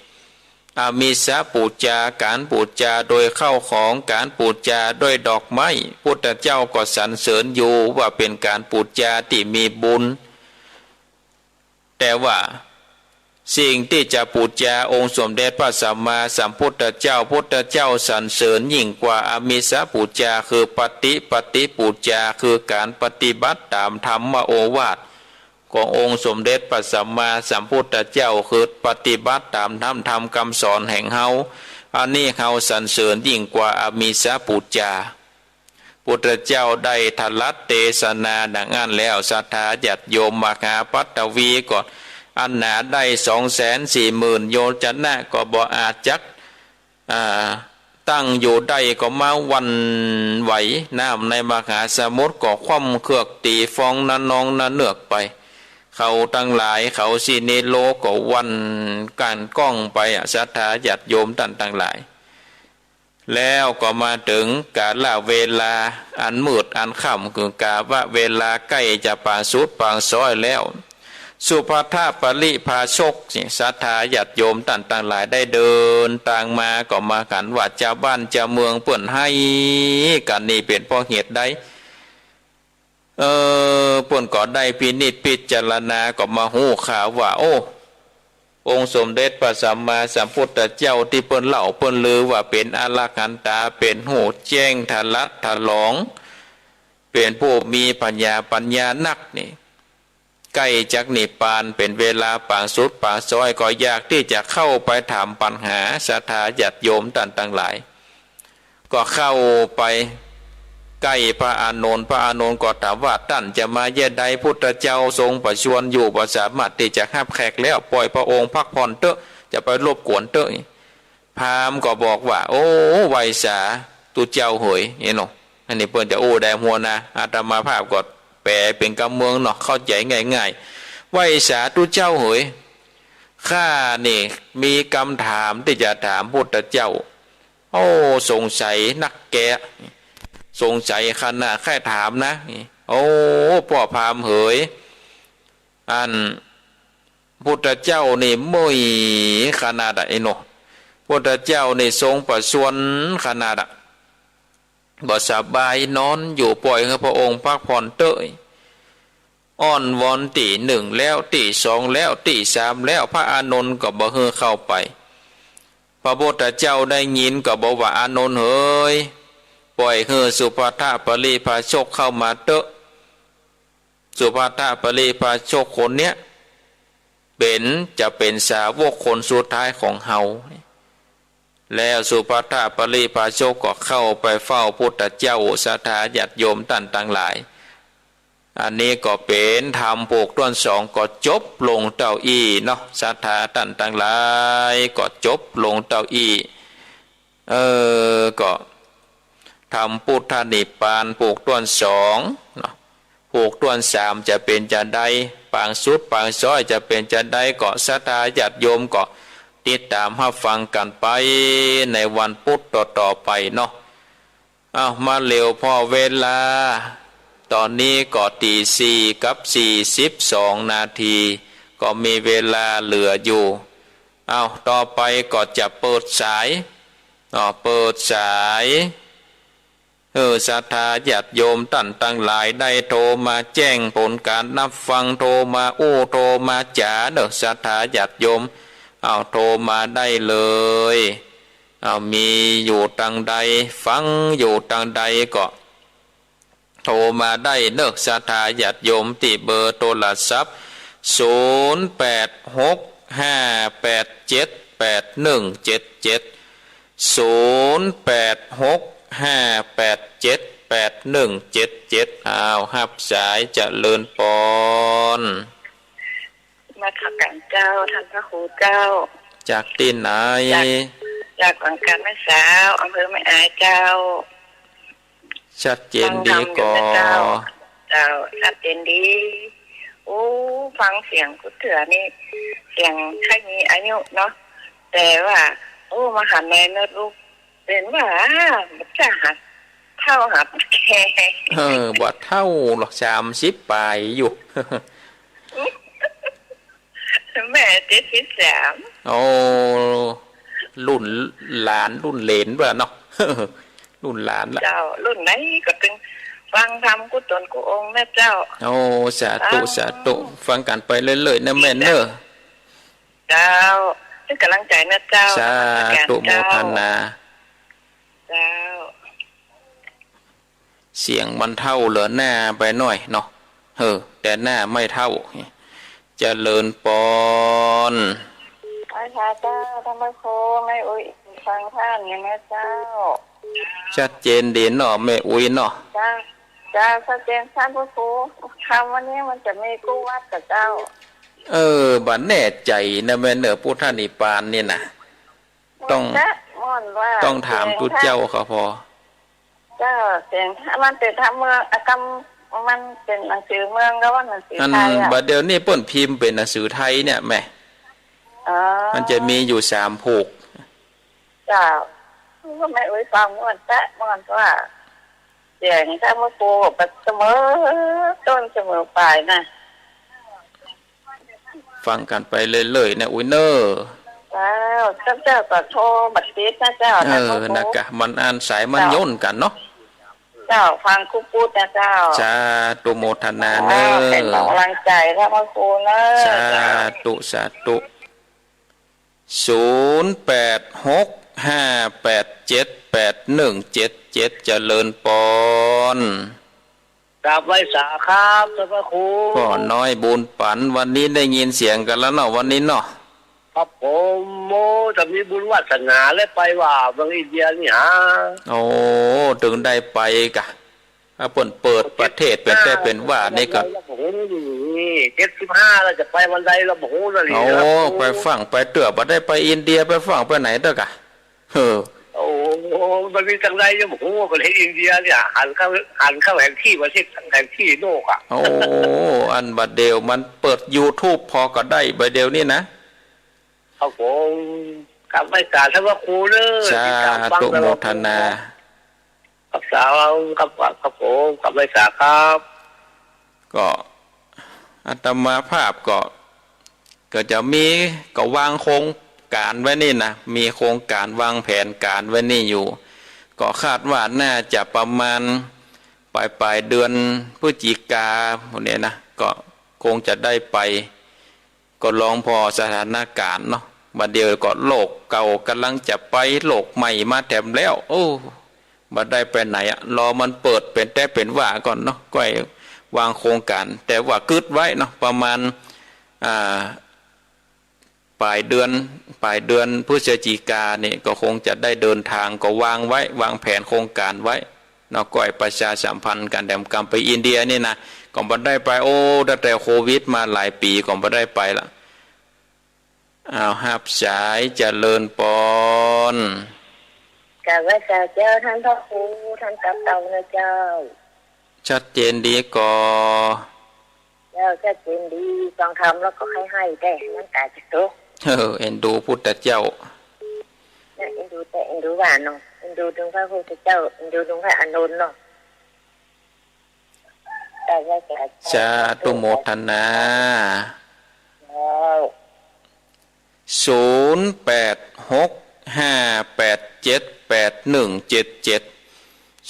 อามิสปู๋จา ก๋านปู๋จาโดยข้าวของ ก๋านปู๋จาโดยดอกไม้ พุทธเจ้าก็สรรเสริญอยู่ว่าเป๋นก๋านปู๋จาตี้มีบุญ แต่ว่าสิ่งตี้จะปู๋จาองค์สมเด็จพระสัมมาสัมพุทธเจ้า พุทธเจ้าสรรเสริญยิ่งกว่าอามิสปู๋จา คือปฏิปติปู๋จา คือก๋านปฏิบัติต๋ามธรรมโอวาทขององค์สมเด็จพระสัมมาสัมพุทธเจ้า คือปฏิบัติต๋ามธรรม ธรรมกำสอนแห่งเฮา อันนี้เฮาสรรเสริญยิ่งกว่าอามิสปู๋จา พุทธเจ้าได้ตรัสเตสนาดังอั้นแล้ว ศรัทธาญาติโยม มหาปัตตวีก็อันหนาได้สองแสนสี่หมื่นโยชนะ ก็บ่อาจจัก อ่า ตั้งอยู่ได้ ก็มาหวั่นไหว น้ำในมหาสมุทรก็คว่ำเคือกตี๋ฟองนะนองนะเนือกไป เขาตังหลาย เขาสิเนโรก็หวั่นก้านก้องไปอะ ศรัทธาญาติโยมต้านตังหลาย แล้วก็มาเถิงกาลเวลาอันมืดอันค่ำ คือกาลเวลาใก้จะปางสุดปางซ้อยแล้ว สุภัททปริภาชกนี่ ศรัทธาญาติโยมต้านตังหลาย ได้เดินตางมา ก็มาหันว่าจาวบ้านจาวเมืองเปิ้นไห้กั๋นนี่เป๋นเพราะเหตุใด เออ เปิ้นก็ได้พินิจพิจารณา ก็มาฮู้ข่าวว่า โอ้ องค์สมเด็จพระสัมมาสัมพุทธเจ้าตี้เปิ้นเล่าเปิ้นลือว่าเป๋นอรหันตา เป๋นฮู้แจ้งทะลัดทะลอง เป๋นผู้มีปัญญา ปัญญานักนี่ ใก้จักนิพพาน เป๋นเวลาปางสุดปางซ้อย ก็อยากตี้จะเข้าไปถามปัญหา ศรัทธาญาติโยมต้านตังหลาย ก็เข้าไปใก้พระอานนท์ พระอานนท์ก็ถามว่า ต้านจะมาเยียะใด พุทธเจ้าทรงประชวรอยู่ บ่สามารถตี้จะฮับแขกแล้ว ป่อยพระองค์พักผ่อนเต๊อะ จะไปรบกวนเต๊อะ พราหมณ์ก็บอกว่า โอ้ ไหว้สาตุ๊เจ้าเหย เนาะ อันนี้เปิ้นจะอู้ได้หัวนะ อาตมาภาพก็แปลเป๋นกำเมืองเนาะ เข้าใจ๋ง่ายๆ ไหว้สาตุ๊เจ้าเหย ข้านี่มีกำถามตี้จะถามพุทธเจ้า โอ้ สงสัยนักแก่ สงสัยขนาดใค่ถามนะ โอ้ ป้อพราหมณ์เหย อันพุทธเจ้านี่เมื่อยขนาดอะ เนาะ พุทธเจ้านี่ทรงประชวรขนาดอะ บ่สบายนอนอยู่ ป่อยหื้อพระองค์พักผ่อนเต๊อะ อ้อนวอนตี้นึ่งแล้ว ตี้สองแล้ว ตี้สามแล้ว พระอานนท์ก็บ่หื้อเข้าไป พระพุทธเจ้าได้ยินก็บอกว่า อานนท์เหย ป่อยหื้อสุภัททปริภาชกเข้ามาเต๊อะ สุภัททปริภาชกคนเนี้ยเป๋น จะเป๋นสาวกคนสุดท้ายของเฮา แล้วสุภัททปริภาชกก็เข้าไปเฝ้าพุทธเจ้า ศรัทธาญาติโยมต้านตังหลาย อันนี้ก็เป๋นธรรมผูกต้วนสอง ก็จบลงเต้าอี้เนาะ ศรัทธาต้านตังหลาย ก็จบลงเต้าอี้ เออ ก็ธรรมพุทธนิพพานผูกต้วนสองเนาะ ผูกต้วนสามจะเป๋นจาใด ปางสุดปางซ้อยจะเป๋นจาใด ก็ศรัทธาญาติโยมก็ติดต๋ามฮับฟังกั๋นไปในวันพุธต่อๆ ไปเนาะ อ้าว มาเหลียวผ่อเวลา ต๋อนนี้ก็ตี๋สี่กับสี่สิบสองนาที ก็มีเวลาเหลืออยู่ อ้าว ต่อไปก็จะเปิดสาย อ้อ เปิดสาย หื้อศรัทธาญาติโยมต้านตังหลายได้โทรมาแจ้งผลก๋านฮับฟัง โทรมาอู้ โทรมาจ๋าเนาะ ศรัทธาญาติโยม อ้าว โทรมาได้เลย อ้าว มีอยู่ตังใด ฟังอยู่ตังใดก็โทรมาได้เนาะ ศรัทธาญาติโยม ตี้เบอร์โทรศัพท์ ศูนย์แปดหกห้าแปดเจ็ดแปดหนึ่งเจ็ดเจ็ด ศูนย์แปดหกห้าแปดเจ็ดแปดหนึ่งเจ็ดเจ็ด อ้าว ฮับสาย เจริญปอน นมัสก๋านเจ้า ต้านพระครูเจ้า จากตี้ไหน จาก จากวังกาแม่สาว อำเภอแม่อายเจ้า ชัดเจนดีก่อ ฟังธรรมอยู่นะเจ้า เจ้า ชัดเจนดี โอ้ ฟังเสียงกู้เตื้อนี่ เสียงใค่มีอายุเนาะ แต่ว่า โอ้ มาหันในโน้ตบุ๊ก เป๋นว่า บ่าจะหัดเฒ่าหัดแก่ เออ บ่าเฒ่าหรอก สามสิบป๋ายอยู่ แม่เจ็ดสิบสาม โอ้ รุ่นหลานรุ่นเหลนบ่าเนาะ รุ่นหลานละ เจ้า รุ่นไหนก็ตึงฟังธรรมกู้ต๋นกู้องค์นะเจ้า โอ้ สาธุ ฟัง สาธุ ฟังกั๋นไปเรื่อยๆ นะแม่เนาะ เจ้า เป๋นก๋ำลังใจ๋นะเจ้า สาธุ นมัสก๋านเจ้า โมทนา เจ้า เสียงมันเฒ่าเหลือหน้าไปหน้อยเนาะ เออ แต่หน้าไม่เฒ่า เจริญปอน เจ ค่ะเจ้า ท่านพระครู แม่อุ๊ยฟังท่านอยู่นะเจ้า ชัดเจนดีเนาะ แม่อุ๊ยเนาะ เจ้า เจ้า ชัดเจน ท่านพระครู ค่ำวันนี้มันจะมีกู้วัดก่อเจ้า เออ บ่แน่ใจ๋นะแม่เนาะ พุทธนิพพานนี่นะ ต้อง จะม่วนว่า ต้องถามตุ๊เจ้าเขาพอ เจ้า เสียง มันเป๋นธรรมเมือง อะ กำ มันเป๋นหนังสือเมือง ก็ว่าหนังสือไทยอะ อันบ่าเดี่ยวนี้เปิ้นพิมพ์เป๋นหนังสือไทยเนี่ยแม่ อ๋อ มันจะมีอยู่สามผูก เจ้า ก็แม่อุ๊ยฟังม่วนแต๊ะ ม่วนว่า เสียงท่านพระครูแบบเสมอต้นเสมอปลายนะ ฟังกั๋นไปเรื่อยๆ นะอุ๊ยเน่อ เจ้า เจ้า เจ้าก็โทรบ่ติดนะเจ้า เออ ท่านพระครู นะกะ มันอันสายมัน เจ้า ย่นกั๋นเนาะ เจ้า ฟังกู้ปุ๊ดนะเจ้า สาธุโมทนาเน่อ เจ้า เป๋นก๋ำลังใจ๋ท่านพระครูเน่อ สาธุ สาธุ ศูนย์แปดหกห้าแปดเจ็ดแปดหนึ่งเจ็ดเจ็ด เจริญปอน กราบไหว้สาครับ ท่านพระครู ป้อน้อยบุญปั๋น วันนี้ได้ยินเสียงกั๋นแล้วเนาะ วันนี้เนาะ ครับผม โอ้ จะมีบุญวาสนาและไปว่าเมืองอินเดียนี่หา โอ้ ตึงได้ไปกะ ถ้าเปิ้นเปิดประเทศเป๋นแต๊เป๋นว่านี่ก็ เจ็ดสิบห้าแล้วจะไปวันใดเราบ่ฮู้นี่ โอ้ ไปฟั่งไปเตื้อ บ่ได้ไปอินเดีย ไปฟั่งไปไหนเตื้อกะ เออ โอ้ มันมีตังใดยังบ่ฮู้ ประเทศอินเดียเนี่ย หันเข้า หันเข้าแผนที่ประเทศ แผนที่โลกอะ โอ้ อันบ่าเดี่ยวมันเปิดยูทูบพอก็ได้ บ่าเดี่ยวนี้นะ ครับผม กราบไหว้สาท่านพระครูเน่อ สาธุโมทนา ครับ สาธุครับ ครับผม กราบไหว้สาครับ ก็อาตมาภาพก็ ก็จะมี ก็วางโครงก๋านไว้นี่นะ มีโครงก๋านวางแผนก๋านไว้นี่อยู่ ก็คาดว่าน่าจะประมาณปลายๆ เดือนพฤศจิกาพวกนี้นะ ก็คงจะได้ไป ก็ลองผ่อสถานก๋านเนาะ บ่าเดี่ยวก็โรคเก่าก่ำลังจะไป โรคใหม่มาแถมแล้ว โอ้ บ่ได้ไปไหนอะ รอมันเปิดเป๋นแต๊เป๋นว่าก่อนเนาะ ก้อยวางโครงก๋าน แต่ว่ากึ๊ดไว้เนาะ ประมาณ อ่า ปลายเดือน ปลายเดือนพฤศจิกานี่ก็คงจะได้เดินทาง ก็วางไว้ วางแผนโครงก๋านไว้เนาะ ก้อยประชาสัมพันธ์กั๋นแถมกำไปอินเดียนี่นะ ก็บ่ได้ไป โอ้ ตั้งแต่โควิดมาหลายปี๋ ก็บ่ได้ไปละ อ้าว ฮับสาย เจริญปอน กราบไหว้สาเจ้า ท่านพระครู ท่านต๋าเต่านะเจ้า ชัดเจนดีก่อ เจ้า ชัดเจนดี ฟังธรรมแล้วก็ไข้ๆ แต๊ น้ำต๋าจะตก เออ เอ็นดูพุทธเจ้า เนี่ย เอ็นดูแต๊ เอ็นดูว่าเนาะ เอ็นดูลุงพระพุทธเจ้า เอ็นดูลุงพระอานนท์เนาะ สาธุโมทนา เจ้า ศูนย์แปดหกห้าแปดเจ็ดแปดหนึ่งเจ็ดเจ็ด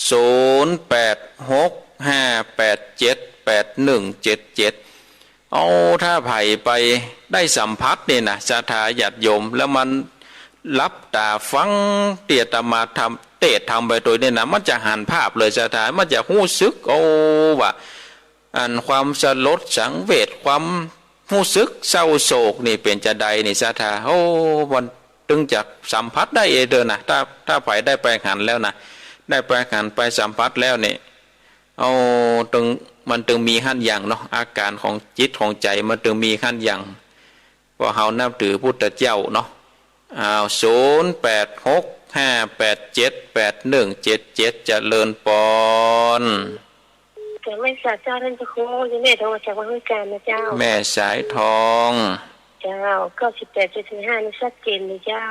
ศูนย์แปดหกห้าแปดเจ็ดแปดหนึ่งเจ็ดเจ็ด เอา ถ้าใผไปได้สัมผัสนี่นะ ศรัทธาญาติโยม แล้วมันหลับต๋าฟังตี้อาตมาธรรม เตสน์ธรรมไปตวยนี่นะ มันจะหันภาพเลย ศรัทธา มันจะฮู้สึก โอ้ ว่า อันความสลดสังเวช ความฮู้สึกเศร้าโศกนี่เป๋นจาใดนี่ ศรัทธา โอ้ มันตึงจะสัมผัสได้เองเต๊อะนะ ถ้า ถ้าใผได้ไปหันแล้วนะ ได้ไปหันไปสัมผัสแล้วนี่ เอา ตึง มันตึงมีหั้นอย่างเนาะ อาก๋านของจิตของใจ๋มันตึงมีหั้นอย่าง เพราะเฮานับถือพุทธเจ้าเนาะ อ้าว ศูนย์แปดหกห้าแปดเจ็ดแปดหนึ่งเจ็ดเจ็ด เจริญปอน กราบไหว้สาเจ้า ท่านพระครู นี่แม่โทรมาจากวัดห้วยจานนะเจ้า แม่สายทอง เจ้า เก้าสิบแปดเจ็ดสิบห้า นี่ชัดเจนเลยเจ้า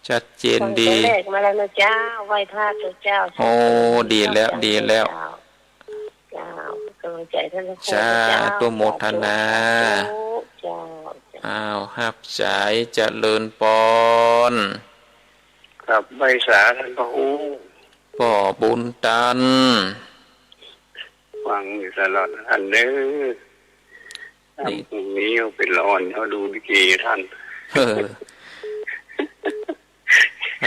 ชัดเจนดี ฟังแต่แรกมาแล้วนะเจ้า ไหว้พระเถอะเจ้า โอ้ สาธุ ดีแล้ว เจ้า ดีแล้ว เจ้า เจ้า กำลังใจ๋ท่านพระครู สาธุ เจ้า โมทนา สาธุ เจ้า อ้าว ฮับสาย เจริญปอน กราบไหว้สาท่านพระครู ป้อบุญตัน ฟังอยู่ตลอดท่านเน่อ นี่ พรุ่งนี้เป๋นละอ่อน เฮาดูลิเกท่าน เออ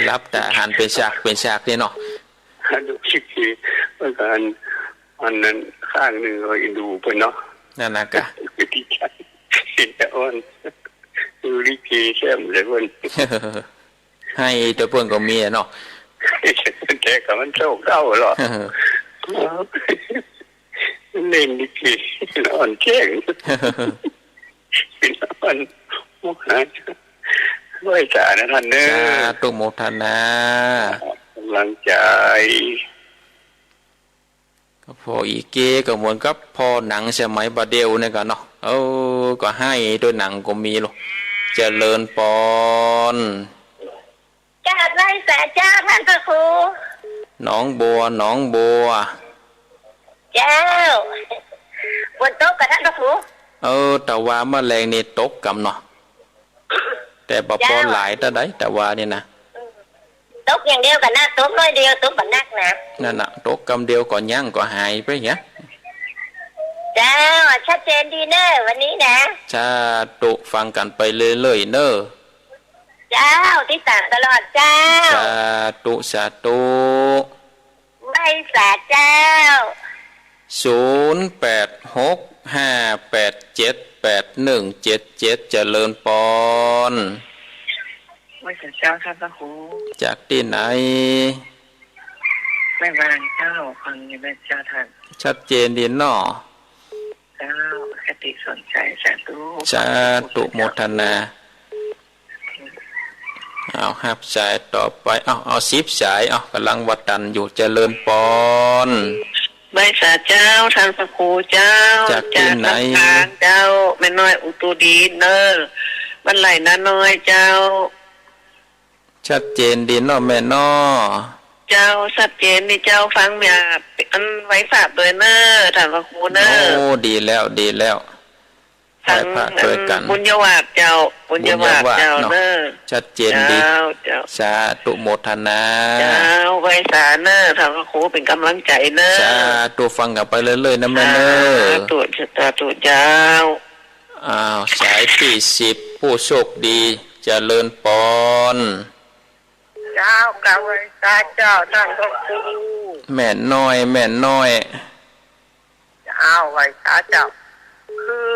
หลับต๋าหันเป๋นฉากเป๋นฉากนี่เนาะ ดูลิเก เมื่อก่อน อันนั้นข้างนึ่งก็เอ็นดูเปิ้นเนาะ นั่นนะกะ ดีใจ๋ เป๋นตาอ่อน ดูลิเกแจ่มเลยเปิ้น ไห้ตวยเปิ้นก็มีอะเนาะ แต่ก็มันโศกเศร้าเหรอ เล่นลิเกนอนแจ้ง นอน ไหว้สานะท่านเนอะ สาธุโมทนา ก๋ำลังใจ๋ ก็ผ่ออีเกก็เหมือนกับผ่อหนังสมัยบ่าเดี่ยวนี่กั๋นเนาะ เออ ก็ไห้ตวยหนังก็มีลูก เจริญปอน กราบไหว้สาเจ้าท่านพระครู หนองบัว หนองบัว เจ้า ฝนตกก่อท่านพระครู เออ ตะวาเมื่อแลงนี่ตกกำเนาะ แต่บ่ปอ เจ้า หลายเต้าใด ตะวานี่นะ ตกอย่างเดียวก่อนะ ตกน้อยเดียว ตกบ่นักนะ นั่นน่ะ ตกกำเดียวก็ยั้งก็หายไปเหีย เจ้า ชัดเจนดีเนอะวันนี้นะ สาธุ ฟังกั๋นไปเรื่อยๆ เนอะ เจ้า ติดต๋ามตลอดเจ้า สาธุ สาธุ ไหว้สาเจ้า ศูนย์แปดหกห้าแปดเจ็ดแปดหนึ่งเจ็ดเจ็ด เจริญปอน ไหว้สาเจ้าท่านพระครู จากตี้ไหน แม่วางเจ้า ฟังอยู่นะเจ้าท่าน ชัดเจนดีเนาะ เจ้า คติสอนใจ สาธุ สาธุ โมทนา เอา ฮับสายต่อไป เอา เอา สิบสาย เอา ก่ำลังว่าตันอยู่ เจริญปอน ไหว้สาเจ้า ท่านพระครูเจ้า จากตี้ไหน จากลำปางเจ้า แม่น้อยอุตุดีเนอะ บ้านไหล่นาน้อยเจ้า ชัดเจนดีเนาะแม่เนาะ เจ้า ชัดเจนดีเจ้า ฟังแบบอันไหว้สาตวยเนอะ ท่านพระครูเนอะ โอ้ ดีแล้ว ดีแล้ว ทั้ง ไหว้พระตวยกั๋น อันบุญญาวาสเจ้า บุญญาวาสเจ้า บุญญาวาสเนาะ เนอะ ชัดเจนดี เจ้า เจ้า สาธุโมทนา เจ้า ไหว้สาเนอะ ท่านพระครูเป๋นก๋ำลังใจ๋เนอะ สาธุ ฟังกั๋นไปเรื่อยๆ นะแม่เนอะ สาธุ สาธุเจ้า อ้าว สายตี้สิบ ผู้โชคดี เจริญปอน เจ้า กราบไหว้สาเจ้า ท่านพระครู แม่น้อย แม่น้อย เจ้า ไหว้สาเจ้า คือ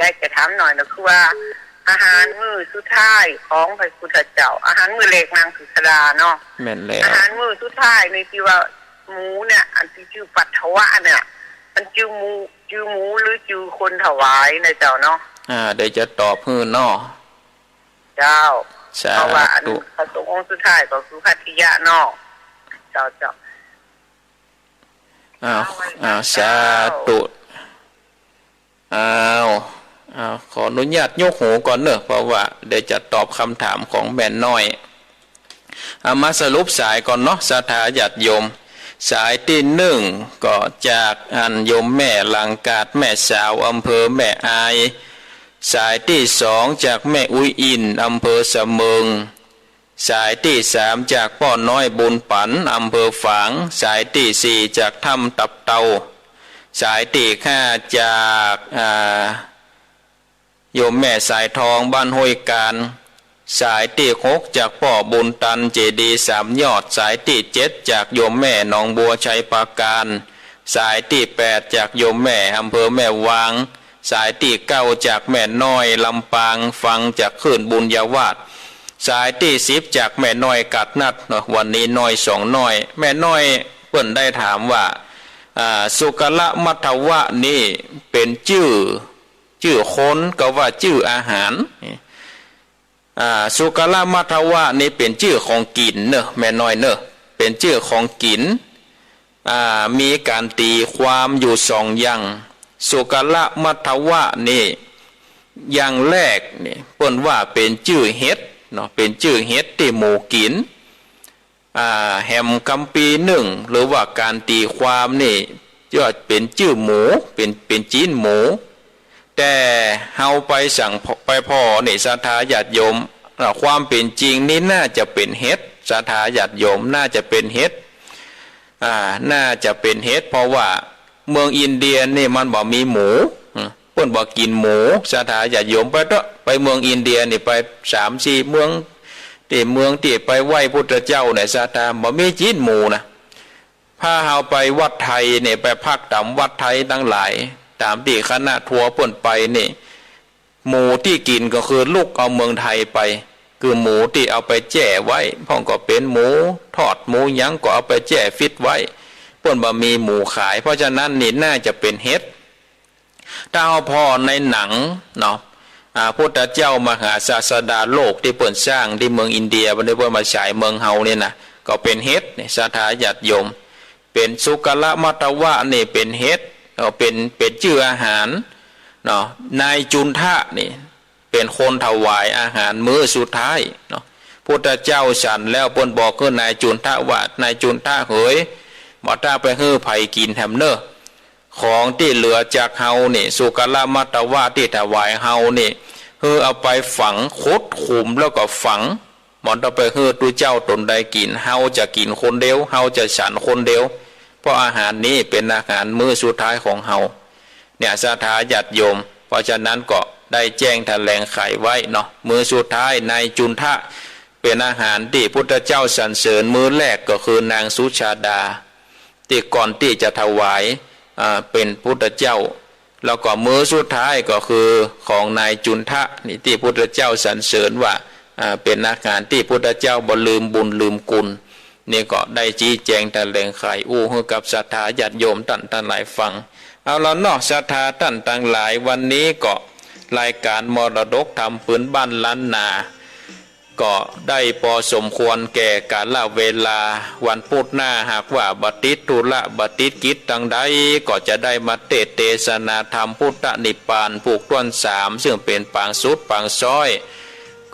อยากจะถามหน่อยนะ คือว่า อาหารมื้อสุดท้ายของพระพุทธเจ้า อาหารมื้อแรกนางสุชาดาเนาะ แม่นแล้ว อาหารมื้อสุดท้ายนี่ตี้ว่าหมูเนี่ย อันตี้จื้อปัทวะเนี่ย มันจื้อหมู จื้อหมูหรือจื้อคนถวายนะเจ้าเนาะ อ่า เดี๋ยวจะตอบหื้อเนาะ เจ้า สาธุ เพราะว่าอันพระสงฆ์องค์สุดท้ายก็คือภัททิยะเนาะ เจ้า เจ้า อ้าว อ้าว สาธุ อ้าว อ้าว ขออนุญาตยกหูก่อนเนอะ เพราะว่าเดี๋ยวจะตอบคำถามของแม่น้อย เอามาสรุปสายก่อนเนาะ ศรัทธาญาติโยม สายตี้หนึ่งก็จากอันโยมแม่ลังกาด แม่สาวอำเภอแม่อาย สายตี้สองจากแม่อุ๊ยอิน อำเภอสะเมิง สายตี้สามจากป้อน้อยบุญปัน อำเภอฝาง สายตี้สี่จากถ้ำตับเต่า สายตี้ห้าจาก อ่า โยมแม่สายทองบ้านห้วยกาญ สายตี้หกจากป้อบุญตันเจดีย์สามยอด สายตี้เจ็ดจากโยมแม่หนองบัวไชยปราการ สายตี้แปดจากโยมแม่อำเภอแม่วาง สายตี้เก้าจากแม่น้อยลำปาง ฟังจากคลื่นบุญญาวาส สายตี้สิบจากแม่น้อยกาดนัดเนาะ วันนี้น้อยสองน้อย แม่น้อยเปิ้นได้ถามว่า อ่า สุกะละมัทวะนี่เป๋นจื้อ จื้อคน กาว่าจื้ออาหาร อ่า สุกะละมัทวะนี่เป๋นจื้อของกิ๋นเนอะ แม่น้อยเนอะ เป๋นจื้อของกิ๋น อ่า มีก๋านตี๋ความอยู่สองอย่าง สุกะละมัทวะนี่ อย่างแรกนี่ เปิ้นว่าเป๋นจื้อเห็ดเนาะ เป๋นจื้อเห็ดตี้หมูกิ๋น อ่า แหมกำปีนึ่ง หรือว่าก๋านตี๋ความนี่ จะเป๋นจื้อหมู เป๋น เป๋นจีนหมู แต่เฮาไปสัง ไปผ่อนี่ ศรัทธาญาติโยม อ่า ความเป๋นจริงนี่น่าจะเป๋นเห็ด ศรัทธาญาติโยม น่าจะเป๋นเห็ด อ่า น่าจะเป๋นเห็ด เพราะว่าเมืองอินเดียนี่มันบ่มีหมู อืม เปิ้นบ่กิ๋นหมู ศรัทธาญาติโยม ไปเต๊อะ ไปเมืองอินเดียนี่ ไปสามสี่เมือง ตี้เมืองตี้ไปไหว้พุทธเจ้าเนี่ย ศรัทธา บ่มีจีนหมูนะ ถ้าเฮาไปวัดไทยเนี่ย ไปพักต๋ามวัดไทยตังหลาย ต๋ามตี้คณะทัวร์เปิ้นไปนี่ หมูตี้กิ๋นก็คือลุกเอาเมืองไทยไป คือหมูตี้เอาไปแจ้ไว้ พ่องก็เป๋นหมูทอดหมูหยังก็เอาไปแจ้ฟรีซไว้ เปิ้นบ่มีหมูขาย เพราะฉะนั้นนี่น่าจะเป๋นเห็ด ถ้าเฮาผ่อในหนังเนาะ อ่า พุทธเจ้ามหาศาสดาโลกตี้เปิ้นสร้างตี้เมืองอินเดีย บ่าเดี๋ยวเปิ้นมาฉายเมืองเฮานี่นะ ก็เป๋นเห็ดนี่ ศรัทธาญาติโยม เป๋นสุกรมัตตวะนี่เป๋นเห็ด ก็เป๋น เป๋นจื้ออาหารเนาะ นายจุนทะนี่ เป๋นคนถวายอาหารมื้อสุดท้ายเนาะ พุทธเจ้าฉันแล้วเปิ้นบอกหื้อนายจุนทะว่า นายจุนทะเหย บ่ต้าไปหื้อใผกิ๋นแหมเน่อ ของตี้เหลือจากเฮานี่ สุกรมัตตวะตี้ถวายเฮานี่ หื้อเอาไปฝัง ขุดขุมแล้วก็ฝัง บ่ต้าไปหื้อตุ๊เจ้าตนใดกิ๋น เฮาจะกิ๋นคนเดียว เฮาจะฉันคนเดียว เพราะอาหารนี้เป๋นอาหารมื้อสุดท้ายของเฮา เนี่ย ศรัทธาญาติโยม เพราะฉะนั้นก็ได้แจ้งแถลงไขไว้เนาะ มื้อสุดท้ายนายจุนทะ เป๋นอาหารตี้พุทธเจ้าสรรเสริญ มื้อแรกก็คือนางสุชาดา ตี้ก่อนตี้จะถวาย อ่า เป๋นพุทธเจ้า แล้วก็มื้อสุดท้ายก็คือของนายจุนทะนี่ตี้พุทธเจ้าสรรเสริญว่า อ่า เป๋นอาหารตี้พุทธเจ้าบ่ลืมบุญลืมคุณ นี่ก็ได้ชี้แจงแถลงไขอู้หื้อกับศรัทธาญาติโยมต้านตังหลายฟัง เอาละเนาะ ศรัทธาต้านตังหลาย วันนี้ก็รายก๋านมรดกธรรมปื้นบ้านล้านนา ก็ได้ปอสมควรแก่กาละเวลา วันพุธหน้าหากว่าบ่ติดธุระบ่ติดกิจตังใด ก็จะได้มาเตสน์เตสนาธรรมพุทธนิพพานผูกถ้วนสาม ซึ่งเป๋นปางสุดปางซ้อย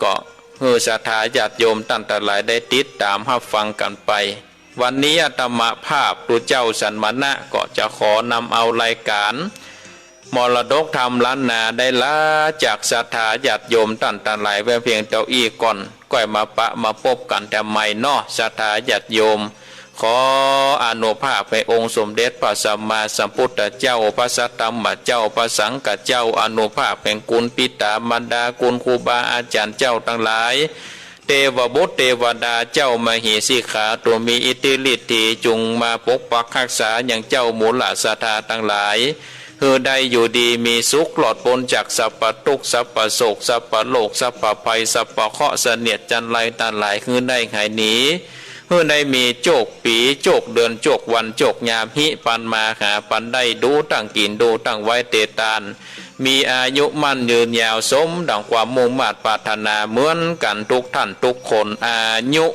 ก็หื้อศรัทธาญาติโยมต้านตังหลายได้ติดต๋ามฮับฟังกั๋นไป วันนี้อาตมาภาพตุ๊เจ้าสันมณะก็จะขอนำเอารายก๋าน มรดกธรรมล้านนาได้ลาจากศรัทธาญาติโยมต้านตังหลายไว้เพียงเต้าอี้ก่อน ก้อยมาปะมาปบกั๋นแถมใหม่เนาะ ศรัทธาญาติโยม ขออานุภาพแห่งองค์สมเด็จพระสัมมาสัมพุทธเจ้า พระสัทธรรมเจ้า พระสังฆเจ้า อานุภาพแห่งคุณปิต๋ามารดา คุณครูบาอาจ๋ารย์เจ้าตังหลาย เตวบุตรเตวดาเจ้ามเหสีขา ตั๋วมีอิทธิฤทธี จุ่งมาปกปักฮักษายังเจ้าหมู่หลาศรัทธาตังหลาย หื้อได้อยู่ดีมีสุข รอดป๊นจากสัพพะตุ๊กข์ สัพพะโศก สัพพะโรค สัพพะภัย สัพพะเคราะห์เสนียดจัญไรตังหลาย หื้อได้หายหนี หื้อได้มีโจคปี๋ โจคเดือน โจควัน โจคยาม ฮิปันมาหาปันได้ ดูตั้งกิ๋น ดูตั้งไว้เตตาน มีอายุมั่นยืนยาว สมดั่งความมุ่งมาดปรารถนาเหมือนกั๋นทุกท่านทุกคน อายุ